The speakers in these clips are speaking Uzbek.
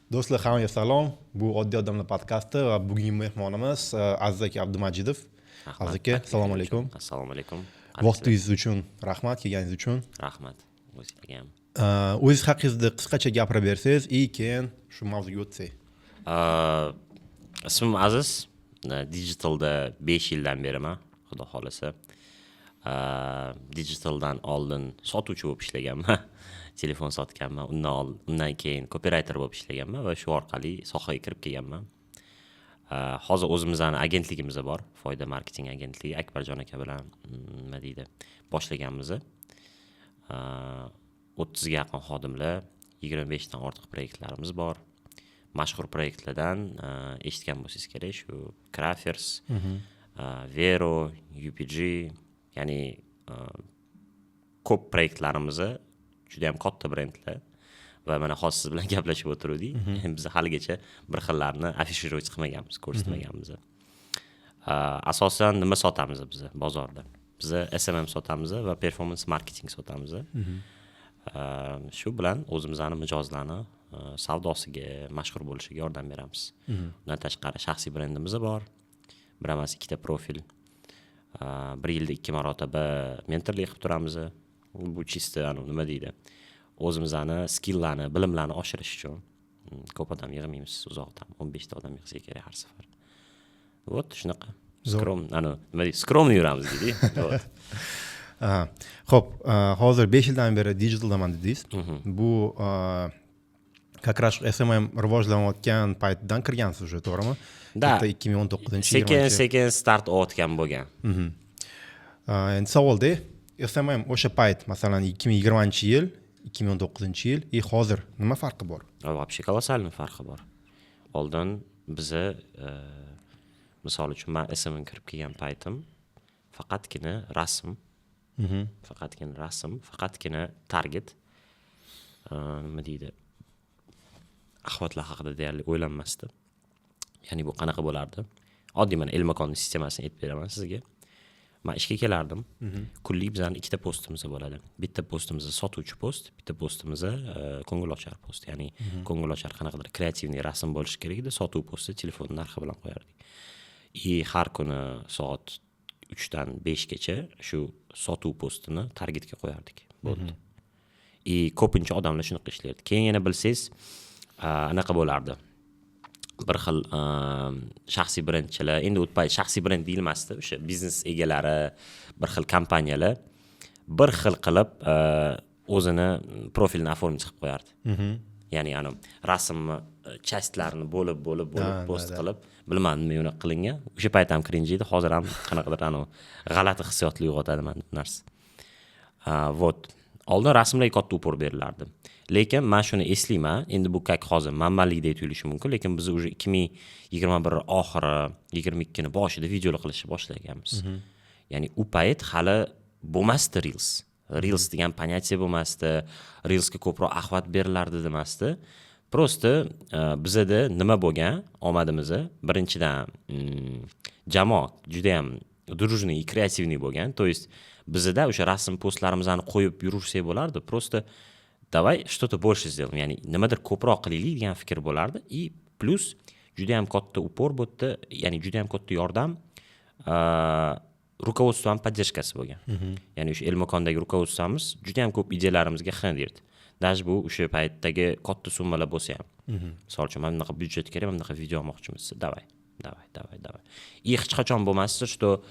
Do'stlar, hammaga salom. Bu "Oddiy odamlar" podkasti va bugungi mehmonimiz Aziz aka Abdumajidov. Aziz aka, assalomu alaykum. Assalomu alaykum. Vaqtingiz uchun rahmat, kelganingiz uchun. Rahmat o'zingizga ham. O'zingiz haqingizda qisqacha gapirib bersangiz и keyin shu mavzuga o'tsak. Ismim Aziz. Digitalda 5 yildan beriman, xudo xohlasa. Digitaldan oldin sotuvchi bo'lib ishlaganman, telefon sotganman. Undan keyin kopirayter bo'lib ishlaganman va shu orqali sohaga kirib kelganman. Hozir o'zimizni agentligimiz bor, "Foyda" marketing agentligi. Akbarjon aka bilan nima deydi, boshlaganmiz. 30ga yaqin xodimlar, 25dan ortiq proyektlarimiz bor. Mashhur proyektlardan eshitgan bo'lsangiz kerak, shu Crafers, Vero, UPG, ya'ni ko'p proyektlarimiz juda yam katta brendlar. Va mana hozir siz bilan gaplashib o'tiruvdik, biz haligacha bir xillarni афишировать qilmaganmiz, ko'rsatmaganmiz. Asosan nima sotamiz biz bozorda? Biza SMM sotamiz va performance marketing sotamiz. Shu bilan o'zimizni mijozlarni savdosiga, mashhur bo'lishiga yordam beramiz. Undan tashqari shaxsiy brendimiz bor, bir emas, ikkita profil. Bir yilda ikki marotaba mentorlik qilib turamiz. Bu чисто anavi, nima deydi, o'zimizni skilllarni, bilimlarni oshirish uchun. Ko'p odam yig'maymiz uzoqdan, 15ta odam yig'sak kerak har safar. Вот shunaqa. Скром, anavi, nima deydi, скромный yuramiz deydi. Вот. Ho'p, hozir 5 yildan beri digitaldaman dedingiz. Bu как раз SMM rivojlanayotgan paytdan kirgansiz уже, to'g'rimi? Да. 2019. Sekin sekin start olayotgan bo'lgan. Endi savolda, SMM o'sha payt, masalan, 2020-yil, 2019-yil и hozir nima farqi bor? Вообще колоссальный farqi bor. Oldin biza, misol uchun, man SMM kirib kelgan paytim faqatgina rasm, faqatgina rasm, faqatgina target, nima deydi, охват lar haqida deyarli o'ylanmasdi. Ya'ni bu qanaqa bo'lardi? Oddiy mana Elmakonni sistemasini aytib beraman sizga. Man ishga kelardim, kunlik bizani ikkita postimiz bo'ladi. Bitta postimiz sotuvchi post, bitta postimiz ko'ngilochar post. Ya'ni ko'ngilochar qanaqadir креативный rasm bo'lishi kerak edi, sotuv posti telefon narxi bilan qo'yardik. И har kuni soat 3dan 5gacha shu sotuv postini targetga qo'yardik, bo'ldi. И ko'pincha odamlar shunaqa ishlardi. Keyin yana bilsangiz, anaqa bo'lardi, bir xil shaxsiy brendchilar, endi u payt shaxsiy brend deyilmasdi, o'sha biznes egalari, bir xil kompaniyalar bir xil qilib o'zini profilini оформить qilib qo'yardi. Ya'ni anavi rasmni часть larini bo'lib bo'lib bo'lib post qilib. Bilmadim, nima unaqa qilingan. O'sha payt ham cringe edi, hozir ham qanaqadir anavi g'alati hissiyotlar uyg'otadi manda bu narsa. Вот, oldin rasmlarga katta упор berilardi. Lekin man shuni eslayman, endi bu как hozir manmanlikdek tuyulishi mumkin, lekin biz уже 2021 oxiri, 22ni boshida videolar qilishni boshlaganmiz. Ya'ni u payt hali bo'lmasdi reels. Reels degan понятие bo'lmasdi, reelsga ko'proq охват berilardi demasdi. Просто bizada nima bo'lgan, omadimizni, birinchidan, jamoa judayam дружный и креативный bo'lgan. То есть bizada o'sha rasm postlarimizni qo'yib yurishsak bo'lardi, просто "давай что то больше сделаем", ya'ni nimadir ko'proq qilaylik degan fikr bo'lardi. И плюс judayam katta упор bu yerda, ya'ni judayam katta yordam руководство ni поддержка si bo'lgan. Ya'ni o'sha Elmakondagi руководство miz judayam ko'p ideyalarimizga ha derdi, даже bu o'sha paytdagi katta summalar bo'lsa ham. Misol uchun, mana bunaqa byudjet kerak, mana bunaqa video olmoqchimiz, давай, давай, давай, давай. И hech qachon bo'lmasdi, что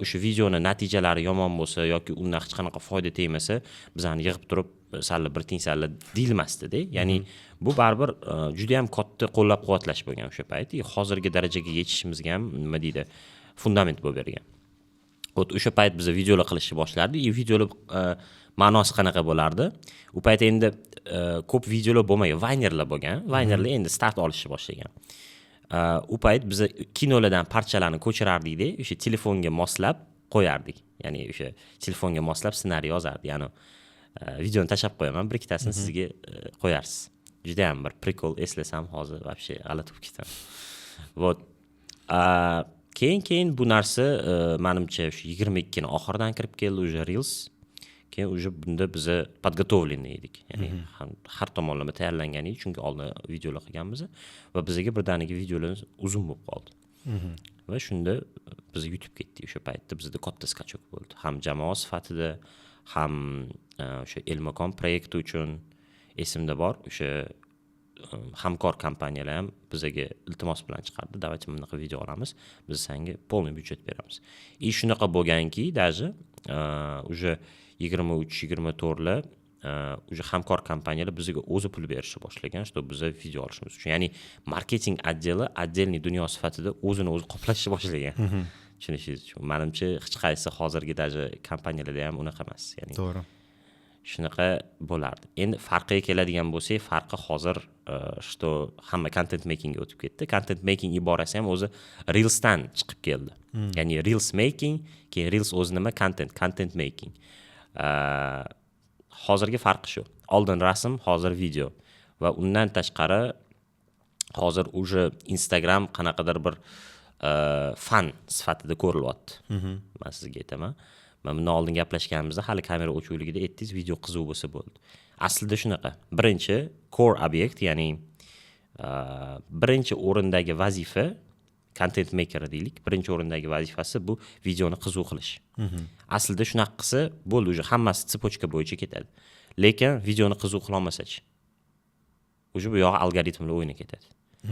o'sha videoni natijalari yomon bo'lsa yoki undan hech qanaqa foyda tegmasa, bizani yig'ib turib, salla bir tiyin salla deyilmasdida. Ya'ni bu baribir judayam katta qo'llab quvvatlash bo'lgan o'sha payt и hozirgi darajaga yetishishimizga ham, nima deydi, fundament bo'lib bergan. Вот o'sha payt biz videolar qilishni boshlardik. И videolar ma'nosi qanaqa bo'lardi? U payt endi ko'p videolar bo'lmagan, vaynerlar bo'lgan, vaynerlar endi start olishni boshlagan. U payt biz kinolardan parchalarni ko'chirardikda, o'sha telefonga moslab qo'yardik. Ya'ni o'sha telefonga moslab ssenariy yozardik. Ya'ni videoni tashlab qo'yaman, bir ikkitasini sizga qo'yarsiz. Judayam bir прикол, eslasam hozir вообще g'alati bo'lib ketaman. Вот, keyin bu narsa, manimcha, shu 22ni oxiridan kirib keldi уже reels. Keyin уже bunda biza подготовленный edik, ya'ni har tomonlama tayyorlangan edik, chunki oldin videolar qilganmiz va bizaga birdaniga videolar uzun bo'lib qoldi va shunda biz yutib ketdik. O'sha paytda bizda katta скачок bo'ldi, ham jamoa sifatida, ham o'sha Elmakon proyekti uchun. Esimda bor, o'sha hamkor kompaniyalar ham bizaga iltimos bilan chiqardi: "Давайте bunaqa video olamiz, biz sanga полный byudjet beramiz". И shunaqa bo'lganki, даже уже 23, 24lar уже hamkor kompaniyalar bizga o'zi pul berishni boshlagan, чтобы biza video olishimiz uchun. Ya'ni marketing отдел i отдельный dunyo sifatida o'zini o'zi qoplashni boshlagan, tushunishingiz uchun. Manimcha, hech qaysi hozirgi даже kompaniyalarda ham unaqa emas, ya'ni shunaqa bo'lardi. Endi farqiga keladigan bo'lsak, farqi hozir, что hamma content makingga o'tib ketdi. Content making iborasi ham o'zi reelsdan chiqib keldi, ya'ni reels making, keyin reels o'zi nima? Content, content making. Hozirgi farqi shu: oldin rasm, hozir video. Va undan tashqari, hozir уже Instagram qanaqadir bir fan sifatida ko'rilyapti. Man sizga aytaman, man bundan oldin gaplashganimizda, hali kamera o'chuvligida aytdingiz, video qiziq bo'lsa bo'ldi. Aslida shunaqa. Birinchi core obyekt, ya'ni birinchi o'rindagi vazifa content maker deylik, birinchi o'rindagi vazifasi bu videoni qiziq qilish. Aslida shunaqa qilsa bo'ldi, уже hammasi цепочка bo'yicha ketadi. Lekin videoni qiziq qilolmasachi, уже bu yog'i algoritmlar o'yini ketadi.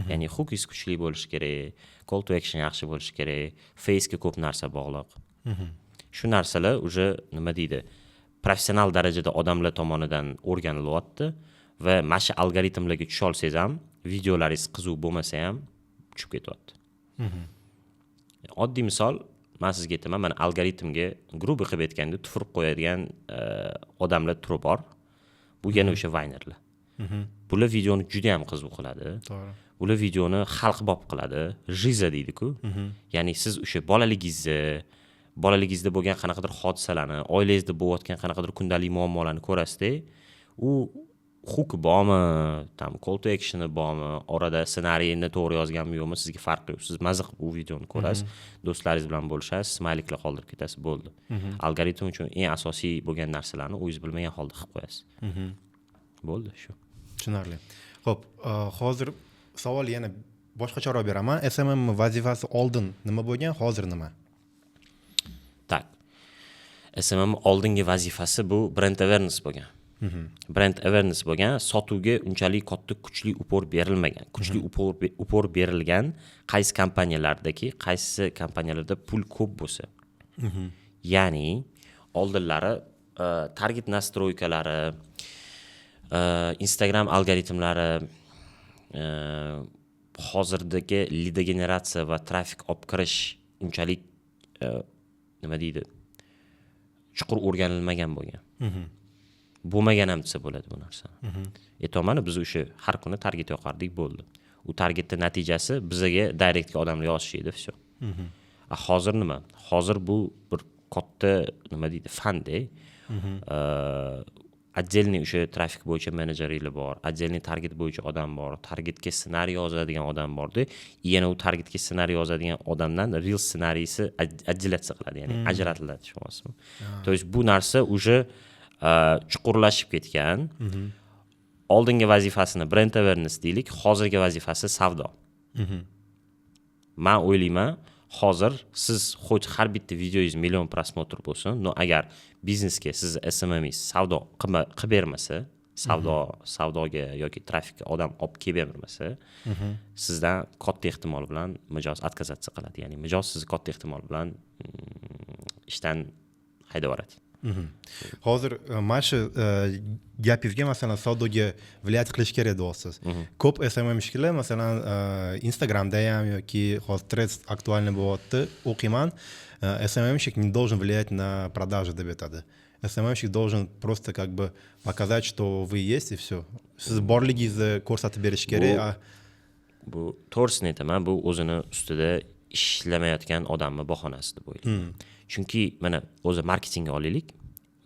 Ya'ni hookingiz kuchli bo'lishi kerak, call to action yaxshi bo'lishi kerak, facega ko'p narsa bog'liq. Shu narsalar уже, nima deydi, professional darajada odamlar tomonidan o'rganilyapti va mana shu algoritmlarga tusha olsangiz ham, videolaringiz qiziq bo'lmasa ham, tushib ketyapti. Oddiy misol man sizga aytaman. Mana, algoritmga, грубо qilib aytganda, tupurib qo'yadigan odamlar turi bor. Bu yana o'sha vaynerlar. Bular videoni juda yam qiziq qiladi. Ular videoni xalqbop qiladi, жиза deydiku. Ya'ni siz o'sha bolaligingizda bo'lgan qanaqadir hodisalarni, oilangizda bo'layotgan qanaqadir kundalik muammolarni ko'rasizda, u hook bormi, там call to actioni bormi, orada ssenariyni to'g'ri yozganmi, yo'qmi, sizga farqi yo'q. Siz maza qilib u videoni ko'rasiz, do'stlaringiz bilan bo'lishasiz, smayliklar qoldirib ketasiz, bo'ldi. Algoritm uchun eng asosiy bo'lgan narsalarni o'zingiz bilmagan holda qilib qo'yasiz, bo'ldi shu. Tushunarli. Ho'p, hozir savol yana boshqacharoq beraman: SMM vazifasi oldin nima bo'lgan, hozir nima? Так, SMM oldingi vazifasi bu brand awareness bo'lgan. Brand awareness bo'lgan, sotuvga unchalik katta, kuchli упор berilmagan. Kuchli упор berilgan qaysi kompaniyalardaki, qaysi kompaniyalarda pul ko'p bo'lsa. Ya'ni oldinlari target настройка lari, Instagram algoritmlari hozirdagi лидогенерация va trafik olib kirish unchalik, nima deydi, chuqur o'rganilmagan bo'lgan. Bo'lmagan ham desa bo'ladi bu narsani. Aytyapmanu, biz o'sha har kuni target yoqardik, bo'ldi. U targetni natijasi bizaga directga odamlar yozishi edi, все. A hozir nima? Hozir bu bir katta, nima deydi, fanda. Отдельный o'sha trafik bo'yicha menejeringlar bor, отдельный target bo'yicha odam bor, targetga ssenariy yozadigan odam borda. И yana u targetga ssenariy yozadigan odamdan reels ssenariysi отделяться qiladi, ya'ni ajratiladi, tushunyapsizmi? То есть bu narsa уже chuqurlashib ketgan. Oldingi vazifasini brand awareness deylik, hozirgi vazifasi savdo. Man o'ylayman, hozir siz хоть har bitta videongiz million просмотр bo'lsin, но agar biznesga sizni SMMingiz savdo qilib bermasa, savdoga yoki trafikka odam olib kelib bermasa, sizdan katta ehtimol bilan mijoz отказаться qiladi. Ya'ni mijoz sizni katta ehtimol bilan ishdan haydab yuboradi. Hozir mana shu gapingizga, masalan, savdoga влиять qilish kerak deyapsiz. Ko'p SMMщик lar, masalan, Instagramda ham yoki hozir Threads актуальный bo'lyapti, o'qiyman, "SMMщик не должен влиять на продажи" deb aytadi. SMMщик должен просто как бы показать, что вы есть, и все. Siz borligingizni ko'rsatib berish kerak. Bu, to'g'risini aytaman, bu o'zini ustida ishlamayotgan odamni bahonasi deb o'ylayman. Chunki mana, o'zi marketingga olaylik,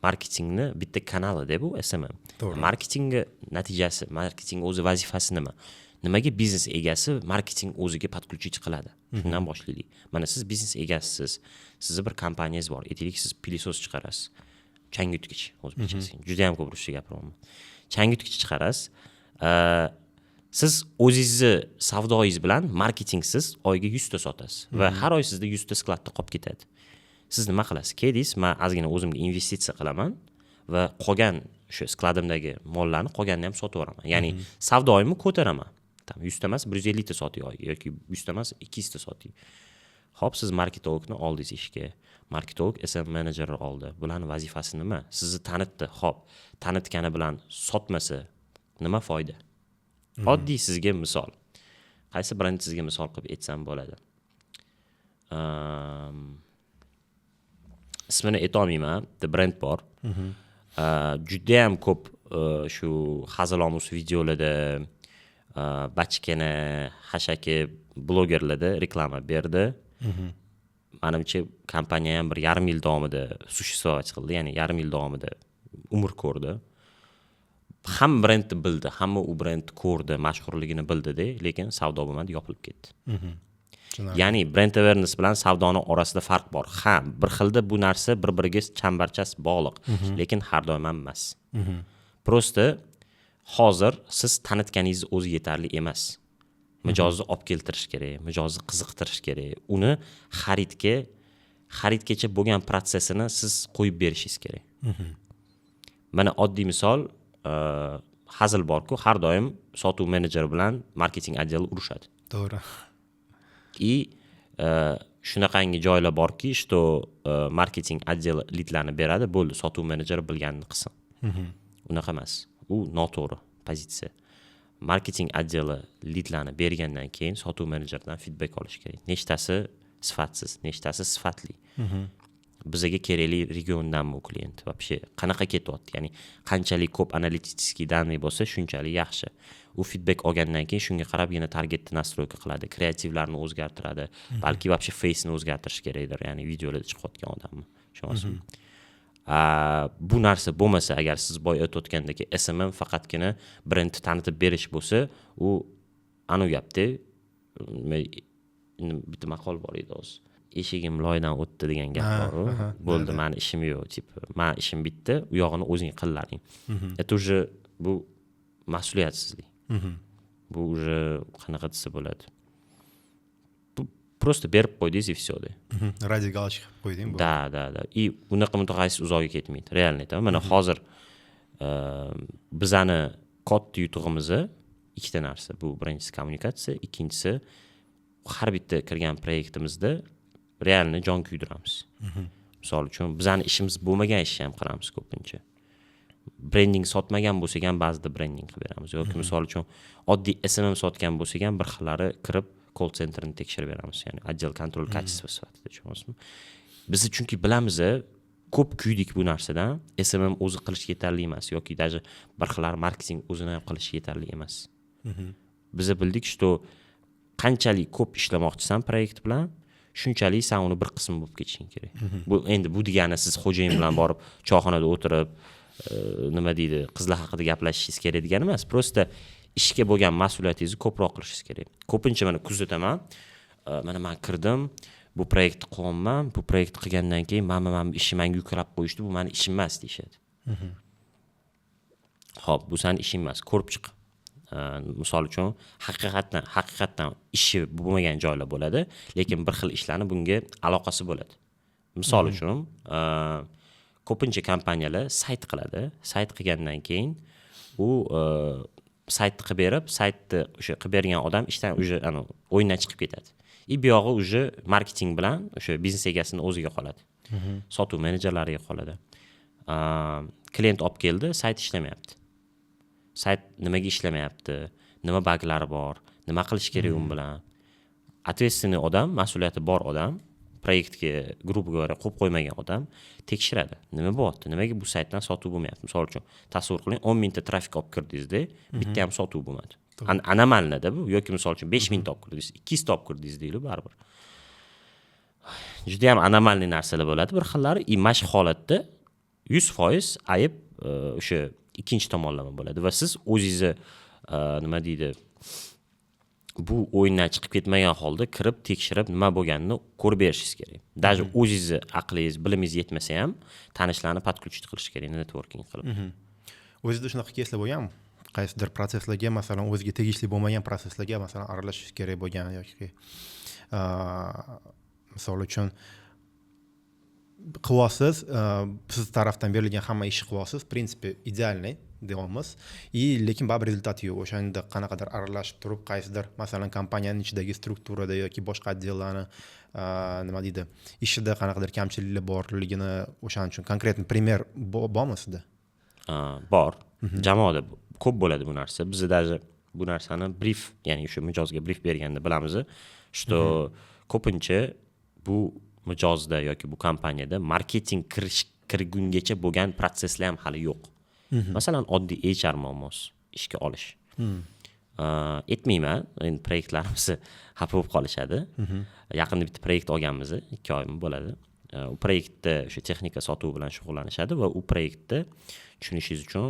marketingni bitta kanalida bu SMM. Marketingni natijasi, marketing o'zi vazifasi nima? Nimaga biznes egasi marketing o'ziga подключить qiladi? Shundan boshlaylik. Mana, siz biznes egasisiz, sizni bir kompaniyangiz bor, aytaylik, siz пылесос chiqarasiz. Changyutgich, o'zbekchasi, juda yam ko'p ruscha gapiryapman. Changyutgich chiqarasiz. Siz o'zingizni savdoyingiz bilan marketingsiz oyiga 100 ta sotasiz va har oy sizda 100 ta skladda qolib ketadi. Siz nima qilasiz? Keldingiz, man ozgina o'zimga investitsiya qilaman va qolgan o'sha skladimdagi mollarni qolganini ham sotib yuboraman, ya'ni savdoyimni ko'taraman. Там 100 ta emas, 150 ta soting oyiga yoki 100 ta emas, 200 ta soting. Ho'p, siz marketologni oldingiz ishga, marketolog SMM menejerni oldi. Bularni vazifasi nima? Sizni tanitdi. Ho'p, tanitgani bilan sotmasa, nima foyda? Oddiy sizga misol, qaysi brend sizga misol qilib aytsam bo'ladi? Ismini aytolmayman, bitta brend bor. Judayam ko'p shu hazilomuz videolarda, bachkana hashaki blogerlarda reklama berdi. Manimcha, kompaniya ham 1,5 yil davomida существовать qildi, ya'ni yarim yil davomida umr ko'rdi. Hamma brendni bildi, hamma u brendni ko'rdi, mashhurligini bildida, lekin savdo bo'lmadi, yopilib ketdi. Ya'ni brand awareness bilan savdoni orasida farq bor. Ha, bir xilda bu narsa bir biriga chambarchas bog'liq, lekin har doim ham emas. Просто hozir siz tanitganingiz o'zi yetarli emas, mijozni olib keltirish kerak, mijozni qiziqtirish kerak, uni xaridgacha bo'lgan protsessini siz qo'yib berishingiz kerak. Mana oddiy misol, hazil borku, har doim sotuv menejeri bilan marketing отдел i urushadi. И shunaqangi joylar borki, что marketing отдел i lidlarni beradi, bo'ldi, sotuv menejeri bilganini qilsin. Unaqa emas, u noto'g'ri pozitsiya. Marketing отдел i lidlarni bergandan keyin sotuv menejeridan feedback olish kerak: nechtasi sifatsiz, nechtasi sifatli, bizaga kerakli regiondanmi u klient, вообще qanaqa ketyapti. Ya'ni qanchalik ko'p аналитический данные bo'lsa, shunchalik yaxshi. U feedback olgandan keyin shunga qarab yana targetni настройка qiladi, kreativlarni o'zgartiradi, balki вообще face'ni o'zgartirish kerakdir, ya'ni videolarda chiqayotgan odamni, tushunyapsizmi? Bu narsa bo'lmasa, agar siz boya aytayotgandek SMM faqatgina brendni tanitib berish bo'lsa, u anavi gapda, bitta maqol bor edi hozir, "Eshigim loydan o'tdi" degan gap boru. Bo'ldi, mani ishim yo'q, типа mani ishim bitdi, u yog'ini o'zing qillaring. Это уже bu mas'uliyatsizlik, bu уже qanaqa desa bo'ladi, bu просто berib qo'ydingiz и все. Ради галочки qilib qo'yding. Да, и unaqa mutaxassis uzoqqa ketmaydi, реально aytaman. Mana hozir bizani katta yutug'imiz ikkita narsa: bu birinchisi kommunikatsiya, ikkinchisi har bitta kirgan proyektimizda реально jon kuydiramiz. Misol uchun, bizani ishimiz bo'lmagan ishni ham qilamiz ko'pincha. Brending sotmagan bo'lsak ham, ba'zida brending qilib beramiz yoki, misol uchun, oddiy SMM sotgan bo'lsak ham, bir xillari kirib колл центр ni tekshirib beramiz, ya'ni отдел контроль качества sifatida, tushunyapsizmi? Biz chunki bilamiz, ko'p kuydik bu narsadan. SMM o'zi qilish yetarli emas yoki даже bir xillari marketing o'zini ham qilish yetarli emas. Biza bildik, что qanchalik ko'p ishlamoqchisan proyekt bilan, shunchalik san uni bir qismi bo'lib ketishing kerak. Bu endi bu degani siz xo'jayin bilan borib choyxonada o'tirib, nima deydi, qizlar haqida gaplashishingiz kerak degani emas. Просто ishga bo'lgan mas'uliyatingizni ko'proq qilishingiz kerak. Ko'pincha mana kuzataman, mana man kirdim, bu proyektni qilyapman, bu proyektni qilgandan keyin mana bu ishni manga yuklab qo'yishdi, bu mani ishim emas, deyishadi. Ho'p, bu sani ishing emas, ko'rib chiq. Misol uchun, haqiqatdan ishi bo'lmagan joylar bo'ladi, lekin bir xil ishlarni bunga aloqasi bo'ladi. Misol uchun, ko'pincha kompaniyalar sayt qiladi. Sayt qilgandan keyin u saytni qilib berib, saytni o'sha qilib bergan odam ishdan уже anavi o'yindan chiqib ketadi и buyog'i уже marketing bilan o'sha biznes egasini o'ziga qoladi, sotuv menejerlariga qoladi. Klient olib keldi, sayt ishlamayapti. Sayt nimaga ishlamayapti, nima baglari bor, nima qilish kerak u bilan? Ответственный odam, mas'uliyati bor odam, proyektga, грубо говоря, qo'yib qo'ymagan odam tekshiradi, nima bo'lyapti, nimaga bu saytdan sotuv bo'lmayapti. Misol uchun, tasavvur qiling, 10 000 ta trafik olib kirdingizda, bitta ham sotuv bo'lmadi. Аномально da bu. Yoki, misol uchun, 5000 ta olib kirdingiz, 200 ta olib kirdingiz deylik, baribir judayam аномальный narsalar bo'ladi bir xillari. И mana shu holatda 100% ayb o'sha ikkinchi tomonlama bo'ladi va siz o'zingizni, nima deydi, Bu o'yindan chiqib ketmagan holda kirib, tekshirib, nima bo'lganini ko'rib berishingiz kerak. Даже o'zingizni aqlingiz, bilimingiz yetmasa ham, tanishlarni подключить qilish kerak, networking qilib. O'zida shunaqa keyslar bo'lganmi, qaysidir protsesslarga, masalan, o'ziga tegishli bo'lmagan protsesslarga, masalan, aralashish kerak bo'lgan yoki misol uchun, qilyapsiz, siz tarafdan berilgan hamma ishni qilyapsiz, в принципе, идеальный deyapmiz, и lekin baribir результат yo'q. O'shanda qanaqadir aralashib turib, qaysidir, masalan, kompaniyani ichidagi strukturada yoki boshqa отдел larni, nima deydi, ishida qanaqadir kamchiliklar borligini, o'shaning uchun конкретный пример bormi sizda? Bor, jamoada ko'p bo'ladi bu narsa. Bizda даже bu narsani brief, ya'ni o'sha mijozga brief berganda bilamiz, что ko'pincha bu mijozda yoki bu kompaniyada marketing kirish kirgungacha bo'lgan protsesslar ham hali yo'q. Masalan, oddiy HR muammosi, ishga olish. Aytmayman endi, proyektlarimiz xafa bo'lib qolishadi. Yaqinda bitta proyekt olganmiz, 2 oymi bo'ladi. U proyektda o'sha texnika sotuvi bilan shug'ullanishadi va u proyektda, tushunishingiz uchun,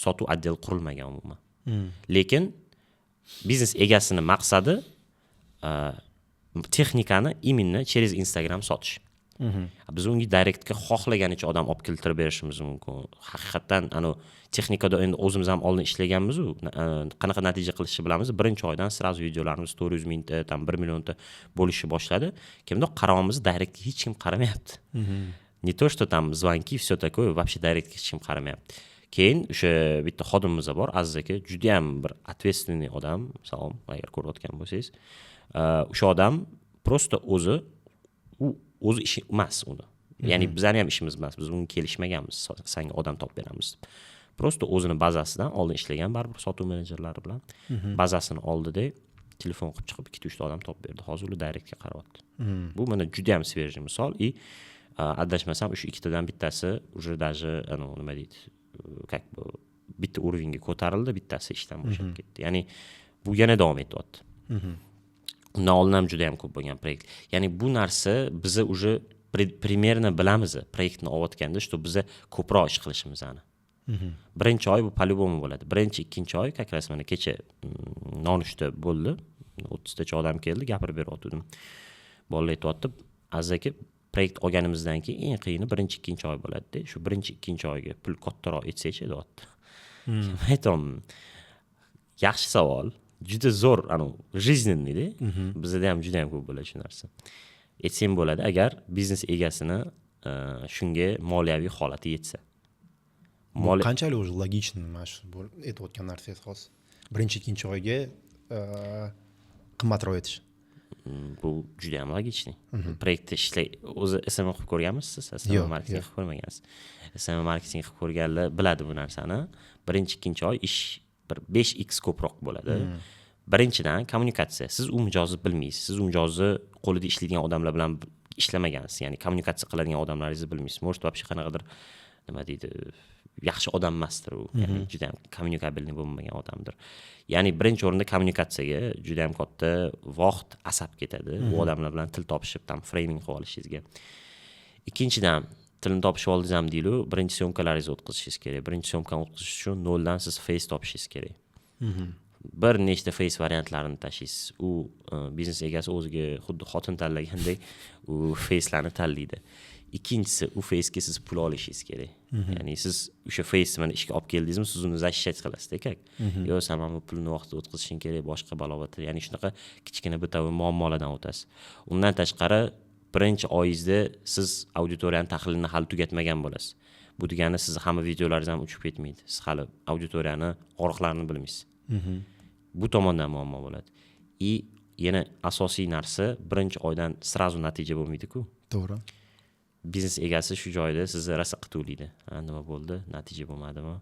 sotuv отдел qurilmagan umuman. Lekin biznes egasini maqsadi texnikani именно через Instagram sotish. Biz unga directga xohlaganicha odam olib keltirib berishimiz mumkin. Haqiqatdan anavi texnikada endi o'zimiz ham oldin ishlaganmizu, qanaqa natija qilishni bilamiz. Birinchi oydan сразу videolarimiz 400 mingta, там 1 millionta bo'lishni boshladi. Kimdir qarayapmiz, directga hech kim qaramayapti. Не то что там звонки, все такое, вообще directga hech kim qaramayapti. Keyin o'sha bitta xodimimiz bor, Aziz aka, judayam bir ответственный odam, salom, agar ko'rayotgan bo'lsangiz. O'sha odam просто o'zi, u o'zi ishi emas uni, ya'ni bizani ham ishimiz emas, biz unga kelishmaganmiz, sanga odam topib beramiz deb. Просто o'zini bazasidan, oldin ishlagan baribir sotuv menejerlari bilan, bazasini oldida telefon qilib chiqib, ikkita uchta odam topib berdi. Hozir ular directga qarayapti. Bu mana judayam свежий misol. И adashmasam, o'sha ikkitadan bittasi уже даже anavi, nima deydi, как бы bitta уровень ga ko'tarildi, bittasi ishdan bo'shab ketdi. Ya'ni bu yana davom etyapti. Undan oldin ham juda yam ko'p bo'lgan proyekt. Ya'ni bu narsa biza уже примерно bilamiz proyektni olayotganda, что biza ko'proq ish qilishimizni. Birinchi oy bu по любому bo'ladi, birinchi, ikkinchi oy. Как раз mana kecha nonushta bo'ldi, 30tacha odam keldi, gapirib beryotgandim. Bolalar aytyapti: "Aziz aka, proyekt olganimizdan keyin eng qiyini birinchi, ikkinchi oy bo'ladida, shu birinchi, ikkinchi oyga pul kattaroq etsak-chi", deyapti. Man aytyapman: "Yaxshi savol, juda zo'r, anavi жизненный da, bizada ham juda yam ko'p bo'ladi shu narsa. Aytsam bo'ladi, agar biznes egasini shunga moliyaviy holati yetsa." Qanchalik уже логичный mana shu aytayotgan narsangiz hozir, birinchi, ikkinchi oyga qimmatroq etish? Bu juda yam логичный. Proyektda ishlay, o'zi SMM qilib ko'rganmisiz siz? SMM marketing qilib ko'rmagansiz. SMM marketing qilib ko'rganlar biladi bu narsani. Birinchi, ikkinchi oy ish bir 5x ko'proq bo'ladi. Birinchidan, kommunikatsiya. Siz u mijozni bilmaysiz, siz u mijozni qo'lida ishlaydigan odamlar bilan ishlamagansiz, ya'ni kommunikatsiya qiladigan odamlaringizni bilmaysiz. Может, вообще qanaqadir, nima deydi, yaxshi odam emasdir u, ya'ni juda yam коммуникабельный bo'lmagan odamdir. Ya'ni birinchi o'rinda kommunikatsiyaga juda yam katta vaqt, asab ketadi, u odamlar bilan til topishib, там framing qilib olishingizga. Ikkinchidan, tilni topishib oldingiz ham deylik, birinchi съёмка laringizni o'tkazishingiz kerak. Birinchi съёмка ni o'tkazish uchun noldan siz face topishingiz kerak, bir nechta face variantlarini tashlaysiz. U biznes egasi o'ziga xuddi xotin tanlagandek u facelarni tanlaydi. Ikkinchisi, u facega siz pul olishingiz kerak. Ya'ni siz o'sha face mana ishga olib keldingizmi, siz uni защищать qilasizda, как yo'q, san mana bu pulni vaqtida o'tkazishing kerak, boshqa balobatlar, ya'ni shunaqa kichkina бытовой muammolardan o'tasiz. Undan tashqari, birinchi oyingizda siz auditoriyani tahlilini hali tugatmagan bo'lasiz. Bu degani sizni hamma videolaringiz ham uchib ketmaydi, siz hali auditoriyani og'riqlarini bilmaysiz. Bu tomondan muammo bo'ladi. И yana asosiy narsa, birinchi oydan сразу natija bo'lmaydiku. To'g'ri. Biznes egasi shu joyda sizni rosa qituvlaydi: "Ha, nima bo'ldi, natija bo'lmadimi?"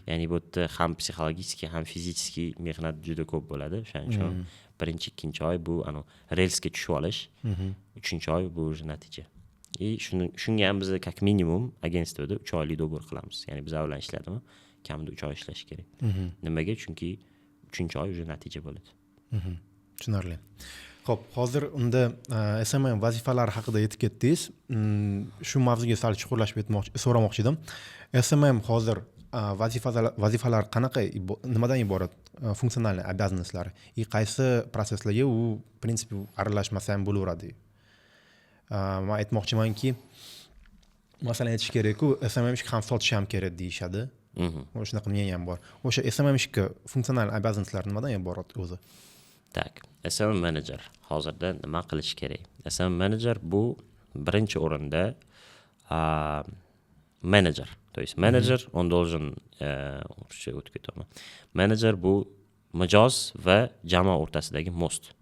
Ya'ni bu yerda ham психологический, ham физический mehnat juda ko'p bo'ladi. O'shaning uchun birinchi, ikkinchi oy bu anavi relsga tushib olish, uchinchi oy bu уже natija. И shuni, shunga ham biz как minimum агентство da 3 oylik договор qilamiz. Ya'ni bizlar bilan ishladimi, kamida 3 oy ishlashi kerak. Nimaga? Chunki uchinchi oy уже natija bo'ladi. Tushunarli. Ho'p, hozir unda SMM vazifalari haqida aytib ketdingiz. Shu mavzuga sal chuqurlashib aytmoqchi, so'ramoqchi edim. SMM hozir vazifalari qanaqa, nimadan iborat? Функциональный обязанность lari и qaysi protsesslarga u, в принципе, aralashmasa ham bo'laveradi? Man aytmoqchimanki, masalan, aytish kerakku, SMMщик ham sotishi ham kerak deyishadi, shunaqa мнение ham bor. O'sha SMMщик ka функциональный обязанность lar nimadan iborat o'zi? Так, SMM menejer hozirda nima qilish kerak? SMM menejer bu birinchi o'rinda menejer, то есть менеджер, он должен, o'rischaga o'tib ketyapman, menejer bu mijoz va jamoa o'rtasidagi мост.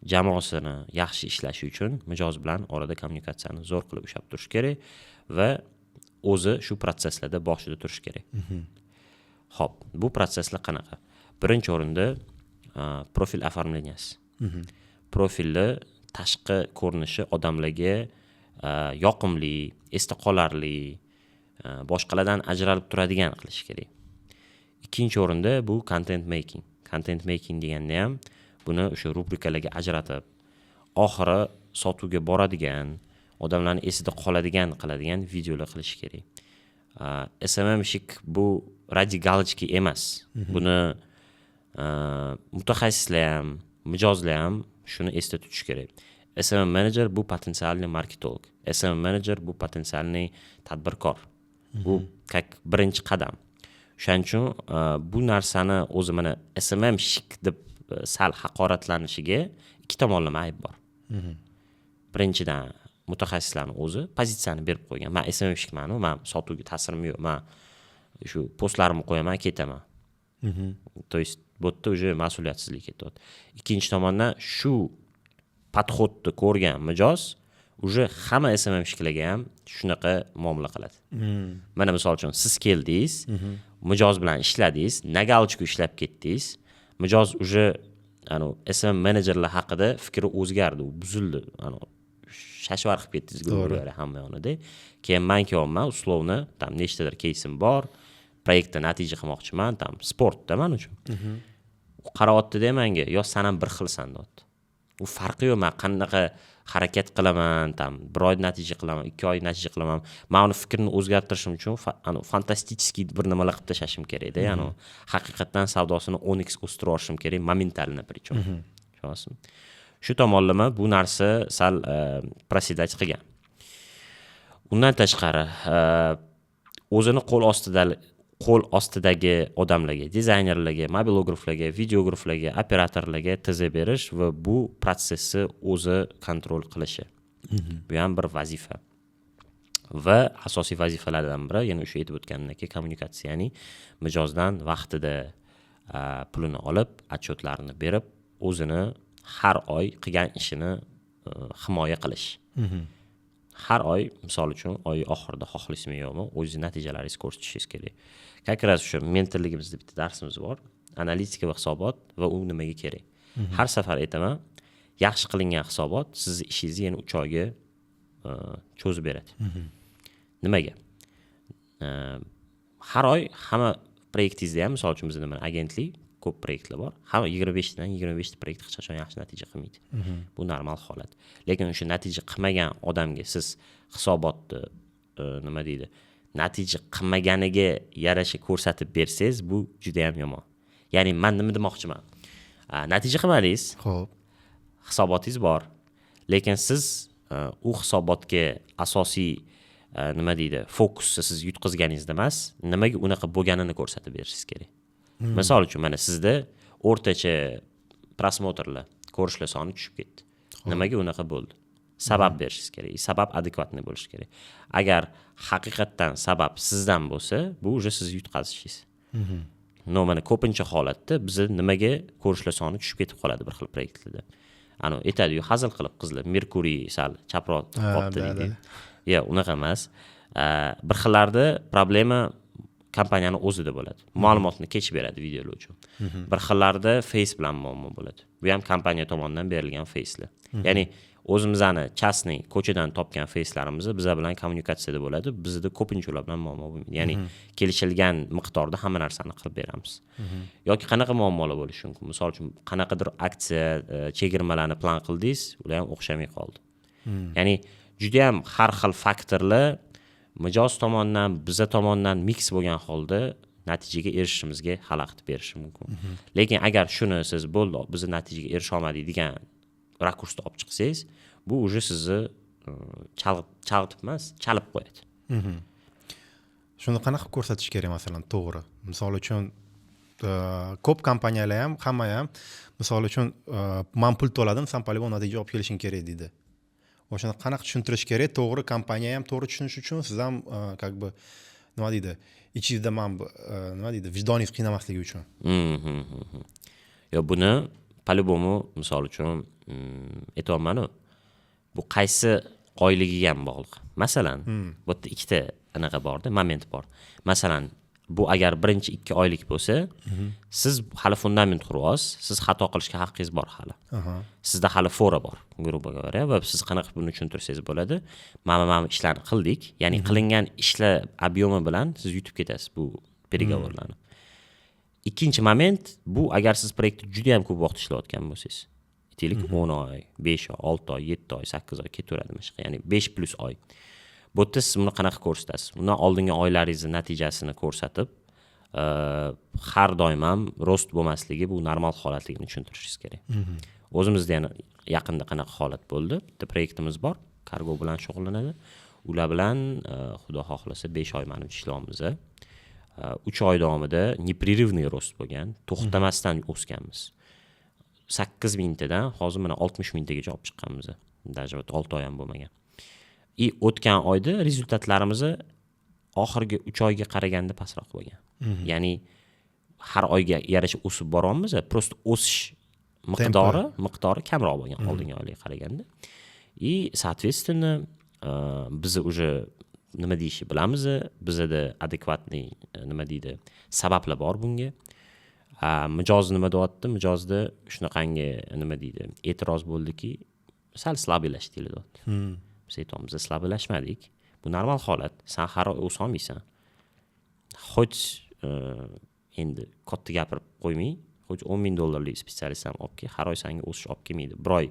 Jamoasini yaxshi ishlashi uchun mijoz bilan orada kommunikatsiyani zo'r qilib ushlab turish kerak va o'zi shu protsesslarda boshida turishi kerak. Ho'p, bu protsesslar qanaqa? Birinchi o'rinda profil оформления si, profilni tashqi ko'rinishi odamlarga yoqimli, esda qolarli, boshqalardan ajralib turadigan qilish kerak. Ikkinchi o'rinda bu content making. Content making deganda ham buni o'sha rubrikalarga ajratib, oxiri sotuvga boradigan, odamlarni esida qoladigan qiladigan videolar qilish kerak. SMMщик bu ради галочки emas. Buni mutaxassislar ham, mijozlar ham shuni esda tutish kerak. SMM menejer bu потенциальный marketolog, SMM menejer bu потенциальный tadbirkor, bu как birinchi qadam. O'shaning uchun bu narsani o'zi mana SMMщик deb sal haqoratlanishiga ikki tomonlama ayb bor. Birinchidan, mutaxassislarni o'zi pozitsiyani berib qo'ygan: man SMMщик manu, man sotuvga ta'sirim yo'q, man shu postlarimni qo'yaman, ketaman. То есть bu yerda уже mas'uliyatsizlik ketyapti. Ikkinchi tomondan, shu подход ni ko'rgan mijoz уже hamma SMMщик larga ham shunaqa muomala qiladi. Mana, misol uchun, siz keldingiz, mijoz bilan ishladingiz, на галочку ishlab ketdingiz. Mijoz уже anavi SMM menejerlar haqida fikri o'zgardi, u buzildi, anavi shashvar qilib ketdingiz, грубо говоря, hamma yonida. Keyin man kelyapman, условно, там nechtadir keysim bor, proyektda natija qilmoqchiman, там sportda man uchun. U qarayaptida manga: yo san ham bir xilsan, deyapti. U farqi yo'q, man qanaqa harakat qilaman, там bir oy natija qilaman, 2 oy natija qilaman, man uni fikrini o'zgartirishim uchun фантастический bir nimalar qilib tashlashim kerakda, ya'ni haqiqatdan savdosini 10x o'stirib yuborishim kerak моментально причем, tushunyapsizmi? Shu tomonlama bu narsa sal проседать qilgan. Undan tashqari, o'zini qo'l ostidagi odamlarga, dizaynerlarga, mobilograflarga, videograflarga, operatorlarga ТЗ berish va bu protsessni o'zi контроль qilishi, bu ham bir vazifa. Va asosiy vazifalardan biri yana o'sha aytib o'tganimdek kommunikatsiya, ya'ni mijozdan vaqtida pulini olib, отчет larini berib, o'zini har oy qilgan ishini himoya qilish. Har oy, misol uchun, oy oxirida, xohlaysizmi yo'qmi, o'zingizni natijalaringizni ko'rsatishingiz kerak. Как раз o'sha mentorligimizda bitta darsimiz bor: analitika va hisobot va u nimaga kerak. Har safar aytaman, yaxshi qilingan hisobot sizni ishingizni yana 3 oyga cho'zib beradi. Nimaga? Har oy hamma proyektingizda ham, misol uchun, bizda mana agentlik, ko'p proyektlar bor, hamma 25tadan 25ta proyekt hech qachon yaxshi natija qilmaydi, bu normal holat. Lekin o'sha natija qilmagan odamga siz hisobotni nima deydi, natija qilmaganiga yarasha ko'rsatib bersangiz, bu judayam yomon. Ya'ni man nima demoqchiman? Natija qilmadingiz, Ho'p hisobotingiz bor, lekin siz u hisobotga asosiy nima deydi, fokusni siz yutqizganingizda emas, nimaga unaqa bo'lganini ko'rsatib berishingiz kerak. Misol uchun, mana sizda o'rtacha просмотр lar, ko'rishlar soni tushib ketdi, nimaga unaqa bo'ldi, sabab berishingiz kerak. Sabab адекватный bo'lishi kerak. Agar haqiqatdan sabab sizdan bo'lsa, bu уже sizni yutqazishingiz. Но mana ko'pincha holatda biza nimaga ko'rishlar soni tushib ketib qoladi bir xil proyektlarda, anavi aytadiyu hazil qilib qizlar, Merkuriy sal chaproq qolibdi deydi. Yo'q, unaqa emas. Bir xillarda problema kompaniyani o'zida bo'ladi, ma'lumotni kech beradi videolar uchun. Bir xillarda face bilan muammo bo'ladi, bu ham kompaniya tomonidan berilgan facelar, ya'ni o'zimizni частный ko'chadan topgan facelarimiz biza bilan kommunikatsiyada bo'ladi, bizda ko'pincha ular bilan muammo bo'lmaydi, ya'ni kelishilgan miqdorda hamma narsani qilib beramiz. Yoki qanaqa muammolar bo'lishi mumkin? Misol uchun, qanaqadir aksiya, chegirmalarni plan qildingiz, ular ham o'xshamay qoldi. Ya'ni judayam har xil faktorlar mijoz tomonidan, biza tomondan mix bo'lgan holda Natijaga erishishimizga xalaqit berishi mumkin. Lekin agar shuni siz "Bo'ldi, biz natijaga erisha olmadik" degan rakursda olib chiqsangiz, bu уже sizni chalg'itib emas, chalib qo'yadi. Shuni qanaqa qilib ko'rsatish kerak, masalan, to'g'ri? Misol uchun, ko'p kompaniyalar ham, hamma ham, misol uchun, "Man pul to'ladim, san по любому natija olib kelishing kerak", deydi. O'shani qanaqa tushuntirish kerak to'g'ri, kompaniya ham to'g'ri tushunishi uchun, siz ham как бы, nima deydi, ichingizda man nima deydi, vijdoningiz qiynamasligi uchun? Yo, buni по любому, misol uchun, aytyapmanu, bu qaysi oyligiga ham bog'liq. Masalan, bu yerda ikkita anaqa borda, moment bor. Masalan, bu agar birinchi 2 oylik bo'lsa, siz hali fundament quryapsiz, siz xato qilishga haqqingiz bor hali. Sizda hali фора bor, грубо говоря. Va siz qanaqa buni tushuntirsangiz bo'ladi: Mana bu ishlarni qildik", ya'ni qilingan ishlar объем i bilan siz yutib ketasiz bu переговор larni. Ikkinchi moment, bu agar siz proyektda juda yam ko'p vaqt ishlayotgan bo'lsangiz, aytaylik, 10 oy, 5 oy, 6 oy, 7 oy, 8 oy ketaveradi mana shunaqa, ya'ni 5+ oy. Bu yerda siz buni qanaqa ko'rsatasiz? Undan oldingi oylaringizni natijasini ko'rsatib, har doim ham рост bo'lmasligi bu normal holatligini tushuntirishingiz kerak. O'zimizda yana yaqinda qanaqa holat bo'ldi: bitta proyektimiz bor, kargo bilan shug'ullanadi. Ular bilan, xudo xohlasa, 5 oy manimcha ishlayapmiz. 3 oy davomida непрерывный рост bo'lgan, to'xtamasdan o'sganmiz. 8 mingtadan hozir mana 60 mingtagacha olib chiqqanmiz, даже вот 6 oy ham bo'lmagan. И o'tgan oyda результат larimiz oxirgi 3 oyga qaraganda pastroq bo'lgan. Ya'ni har oyga yarasha o'sib boryapmiz, просто o'sish miqdori kamroq bo'lgan oldingi oylarga qaraganda. И соответственно, bizni уже nima deyishni bilamiz, bizada адекватный, nima deydi, sabablar bor bunga. Mijoz nima deyapti? Mijozda shunaqangi, nima deydi, e'tiroz bo'ldiki, "Sal слабый lashdinglar", deyapti. Biz aytyapmiz: "Слабый lashmadik, bu normal holat, san har oy o'solmaysan". Хоть endi katta gapirib qo'ymay, хоть 10 ming dollarlik специалист ham olib kel, har oy sanga o'sish olib kelmaydi. Bir oy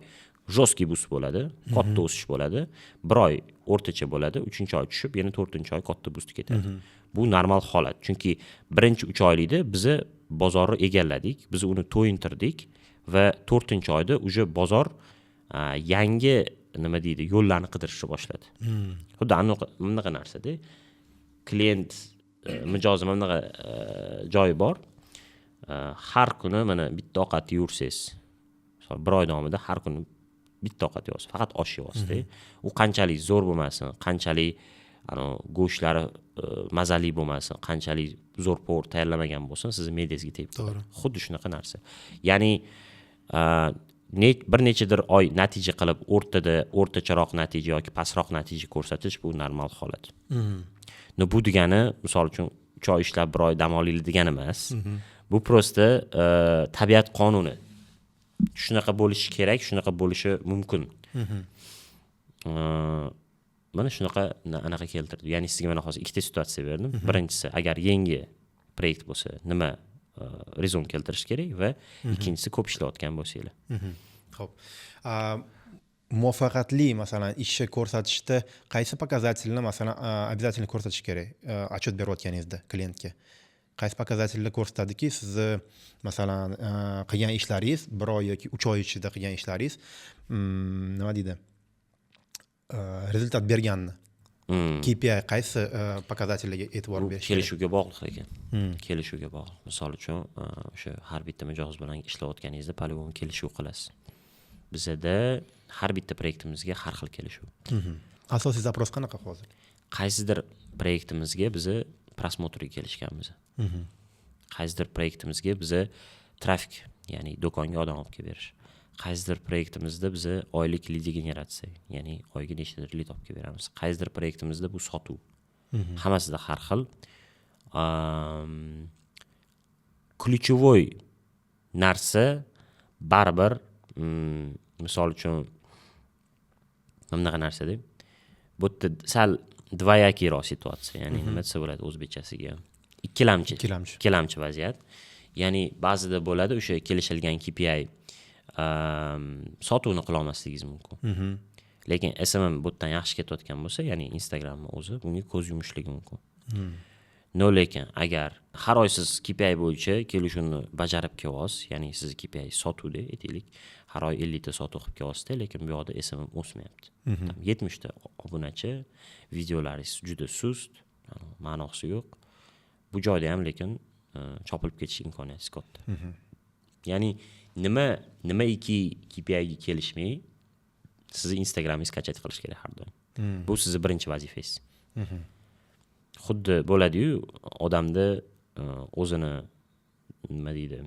жесткий буст bo'ladi, katta o'sish bo'ladi, bir oy o'rtacha bo'ladi, uchinchi oy tushib, yana to'rtinchi oy katta буст ketadi. Bu normal holat, chunki birinchi 3 oylikda biza bozorni egalladik, biz uni to'yintirdik va to'rtinchi oyda уже bozor yangi, nima deydi, yo'llarni qidirishni boshladi. Xuddi bunaqa narsada, klient, mijozi mana bunaqa joyi bor. Har kuni mana bitta ovqat yeyversangiz, misol, bir oy davomida har kuni bitta ovqat yeyapsiz, faqat osh yeyapsizda. U qanchalik zo'r bo'lmasin, qanchalik anavi go'shtlari mazali bo'lmasin, qanchalik zo'r повар tayyorlamagan bo'lsin, sizni me'dangizga tegib qoladi. Xuddi shunaqa narsa. Ya'ni bir nechadir oy natija qilib, o'rtada o'rtacharoq natija yoki pastroq natija ko'rsatish bu normal holat. Но bu degani, misol uchun, 3 oy ishlab, bir oy dam olinglar degani emas. Bu просто tabiat qonuni, shunaqa bo'lishi kerak, shunaqa bo'lishi mumkin. Mana shunaqa anaqa keltirdi. Ya'ni sizga mana hozir ikkita situatsiya berdim. Birinchisi, agar yangi proyekt bo'lsa, nima резон keltirish kerak, va ikkinchisi, ko'p ishlayotgan bo'lsanglar. Ho'p, muvaffaqiyatli, masalan, ishni ko'rsatishda qaysi показатель ni, masalan, обязательно ko'rsatish kerak отчет berayotganingizda klientga? Qaysi показатель lar ko'rsatadiki, sizni, masalan, qilgan ishlaringiz, bir oy yoki 3 oy ichida qilgan ishlaringiz, nima deydi, результат berganini? KPI, qaysi показатель larga e'tibor Bu berish kerak? Kelishuvga bog'liq lekin. Kelishuvga bog'liq. Misol uchun, o'sha har bitta mijoz bilan ishlayotganingizda по-любому kelishuv qilasiz. Bizada har bitta proyektimizga har xil kelishuv. Asosiy запрос qanaqa hozir? Qaysidir proyektimizga biza просмотр ga kelishganmiz. Qaysidir proyektimizga biza trafik, ya'ni do'konga odam olib kelib berish. Qaysidir proyektimizda biza oylik лидогенерация, ya'ni oyga nechtadir лид olib kelib beramiz. Qaysidir proyektimizda bu sotuv. Hammasida har xil. Ключевой narsa baribir, misol uchun, mana bunaqa narsada, bu yerda sal двоякий roq situatsiya, ya'ni nima desa bo'ladi o'zbekchasiga, ikkilamchi. Ikkilamchi. Ikkilamchi vaziyat. Ya'ni ba'zida bo'ladi, o'sha kelishilgan KPI sotuvni qilolmasligingiz mumkin, lekin SMM bu yerdan yaxshi ketayotgan bo'lsa, ya'ni Instagramni o'zi bunga ko'z yumishligi mumkin. Но lekin agar har oy siz KPI bo'yicha kelishuvni bajarib kelyapsiz, ya'ni sizni KPI sotuvda, aytaylik, har oy 50 ta sotuv qilib kelyapsizda, lekin bu yoqda SMM o'smayapti, 70 ta obunachi, videolaringiz juda sust, ma'nosi yo'q, bu joyda ham lekin chopilib ketish imkoniyatingiz katta. Ya'ni nima nimaiki KPIga kelishmay, sizni Instagramingiz качать qilish kerak har doim. Bu sizni birinchi vazifangiz. Xuddi bo'ladiyu, odamda o'zini, nima deydi,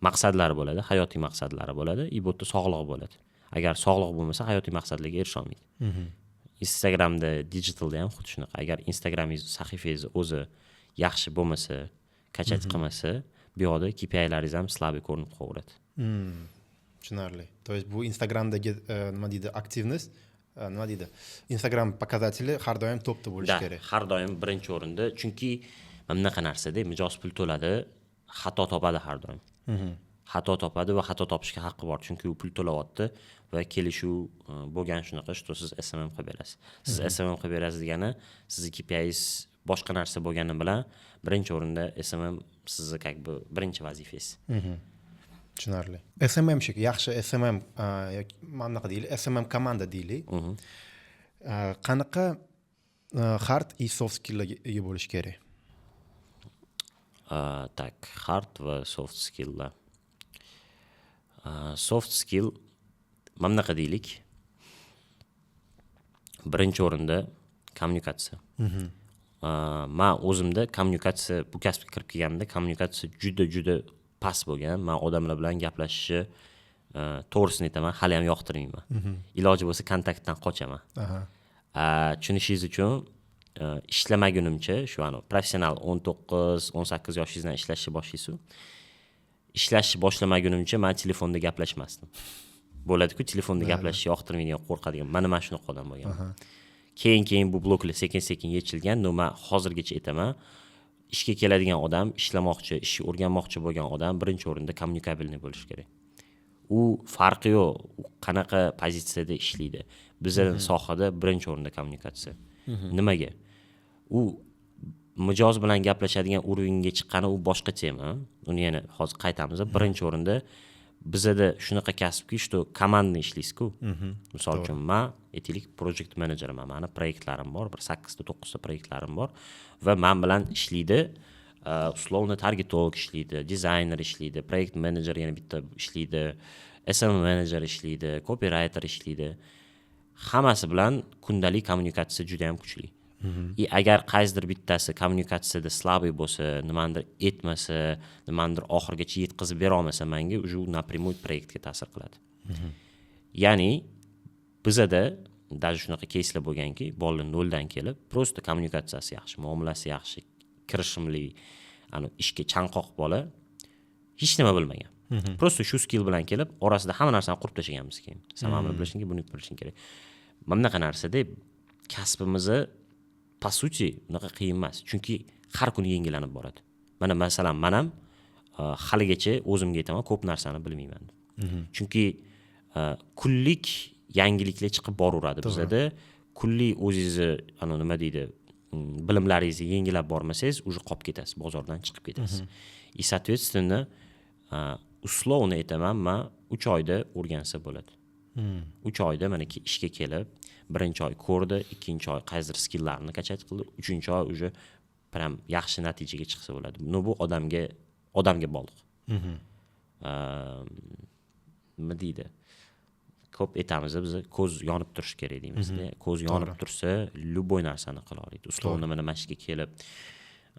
maqsadlari bo'ladi, hayotiy maqsadlari bo'ladi, и bu yerda sog'liq bo'ladi. Agar sog'liq bo'lmasa, hayotiy maqsadlarga erisha olmaydi. Instagramda, digitalda ham xuddi shunaqa. Agar Instagramingiz, sahifangiz o'zi yaxshi bo'lmasa, качать qilmasa, bu yoqda KPIlaringiz ham слабый ko'rinib qolaveradi. Tushunarli. То есть bu Instagramdagi nima deydi, активность, nima deydi, Instagram показатели har doim topda bo'lishi kerak. Har doim birinchi o'rinda, chunki mana bunaqa narsada mijoz pul to'ladi, xato topadi, har doim xato topadi va xato topishga haqqi bor, chunki u pul to'layapti va kelishuv bo'lgan shunaqa, что siz SMM qilib berasiz. Siz SMM qilib berasiz degani, sizni KPIingiz boshqa narsa bo'lgani bilan, birinchi o'rinda SMM sizni как бы birinchi vazifangiz. Tushunarli. SMMщик, yaxshi SMM yoki mana bunaqa deylik, SMM komanda deylik, qanaqa hard и soft skilllarga ega bo'lishi kerak? Так, hard va soft skilllar. Soft skill, mana bunaqa deylik, birinchi o'rinda kommunikatsiya. Man o'zimda kommunikatsiya, bu kasbga kirib kelganimda kommunikatsiya juda juda past bo'lgan. Man odamlar bilan gaplashishni, to'g'risini aytaman, haliyam yoqtirmayman. Iloji bo'lsa, kontaktdan qochaman. Tushunishingiz uchun, ishlamagunimcha, shu anavi professional 19-18 yoshingizdan ishlashni boshlaysizu, ishlashni boshlamagunimcha man telefonda gaplashmasdim. Bo'ladiku, telefonda gaplashishni yoqtirmaydigan, qo'rqadigan, mana shunaqa odam bo'lganman. Keyin keyin bu bloklar sekin sekin yechilgan. Но man hozirgacha aytaman, ishga keladigan odam, ishlamoqchi, ishni o'rganmoqchi bo'lgan odam birinchi o'rinda коммуникабельный bo'lishi kerak. U farqi yo'q, u qanaqa pozitsiyada ishlaydi. Bizani sohada birinchi o'rinda kommunikatsiya. Nimaga? U mijoz bilan gaplashadigan уровень ga chiqqani, u boshqa tema, uni yana hozir qaytamiz. Birinchi o'rinda bizada shunaqa kasbki, что командный ishlaysizku. Misol uchun, man, aytaylik, project menejerman, mani proyektlarim bor, bir sakkizta, to'qqizta proyektlarim bor va man bilan ishlaydi, условно, targetolog ishlaydi, dizayner ishlaydi, proyekt menejer yana bitta ishlaydi, SMM menejer ishlaydi, copywriter ishlaydi. Hammasi bilan kundalik kommunikatsiya juda yam kuchli. И agar qaysidir bittasi kommunikatsiyada слабый bo'lsa, nimanidir aytmasa, nimanidir oxirigacha yetkazib bera olmasa manga, уже u напрямую proyektga ta'sir qiladi. Ya'ni bizada даже shunaqa keyslar bo'lganki, bolalar noldan kelib, просто kommunikatsiyasi yaxshi, muomalasi yaxshi, kirishimli, ani ishga chanqoq bola, hech nima bilmagan, просто shu skill bilan kelib, orasida hamma narsani qurib tashlaganmiz keyin. San mana buni bilishing kerak, buni bilishing kerak. Mana bunaqa narsada kasbimizni, по сути, unaqa qiyin emas, chunki har kuni yangilanib boradi. Mana, masalan, man ham haligacha o'zimga aytaman, ko'p narsani bilmayman deb, chunki kunlik yangiliklar chiqib boraveradi. Bizada kunlik o'zingizni, anavi, nima deydi, bilimlaringizni yangilab bormasangiz, уже qolib ketasiz, bozordan chiqib ketasiz. И соответственно, условно aytaman, man 3 oyda o'rgansa bo'ladi. 3 oyda mana ishga kelib, birinchi oy ko'rdi, ikkinchi oy qaysidir skillarni качать qildi, uchinchi oy уже прям yaxshi natijaga chiqsa bo'ladi. Но bu odamga bog'liq. Nima deydi, ko'p aytamiz biz, ko'z yonib turishi kerak deymizda. Ko'z yonib tursa, любой narsani qila oladi. Условно, mana shu ishga kelib,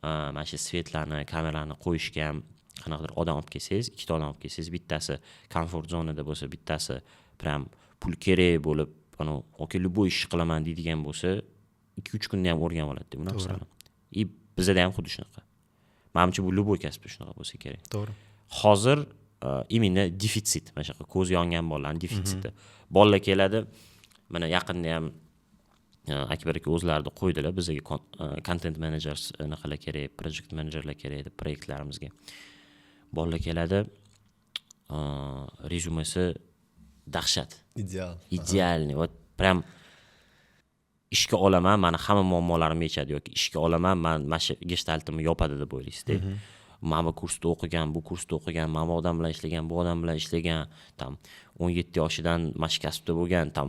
mana shu свет larni, kamerani qo'yishga ham qanaqadir odam olib kelsangiz, ikkita odam olib kelsangiz, bittasi komfort zonada bo'lsa, bittasi прям pul kerak bo'lib, anavi, "Aka, любой ishni qilaman" deydigan bo'lsa, 2-3 kunda ham o'rganib oladida bu narsani. И bizada ham xuddi shunaqa, manimcha, bu любой kasbda shunaqa bo'lsa kerak. Hozir именно defitsit, mana shunaqa ko'zi yongan bolalarni defitsiti. Bolalar keladi, mana yaqinda ham Akbar aka o'zlarida qo'ydilar, bizga content manager, anaqalar kerak, project menejerlar kerak deb proyektlarimizga. Bolalar keladi, rezyumesi dahshat. Ideal. Идеальный, вот прям. Ishga olaman, mani hamma muammolarimni yechadi yoki ishga olaman, man mana shu gestaltimni yopadi deb o'ylaysizda. Mana bu kursda o'qigan, bu kursda o'qigan, mana bu odam bilan ishlagan, bu odam bilan ishlagan, там 17 yoshidan mana shu kasbda bo'lgan, там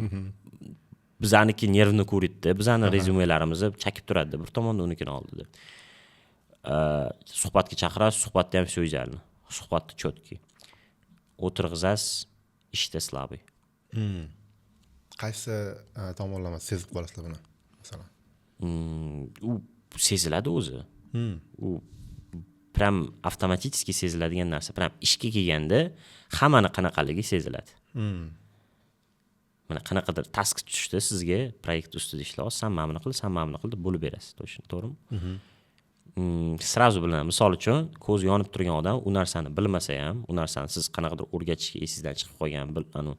bizaniki нервно курит da, bizani rezyumelarimizni chakib turadi bir tomonda, unikini oldida. Suhbatga chaqirasiz, suhbatda ham все идеально, suhbatda четкий, o'tirg'izasiz, ishda слабый. Qaysi tomonlama sezib qolasizlar buni, masalan? U seziladi o'zi, u прям avtomatически seziladigan narsa. Прям ishga kelganda hammani qanaqaligi seziladi. Mana qanaqadir task tushdi sizga, proyekt ustida ishlayapsiz, san mana buni qil, san mana buni qil deb bo'lib berasiz, точно, to'g'rimi? Сразу bilinadi. Misol uchun, ko'zi yonib turgan odam u narsani bilmasa ham, u narsani siz qanaqadir o'rgatishga esingizdan chiqib qolgan, anu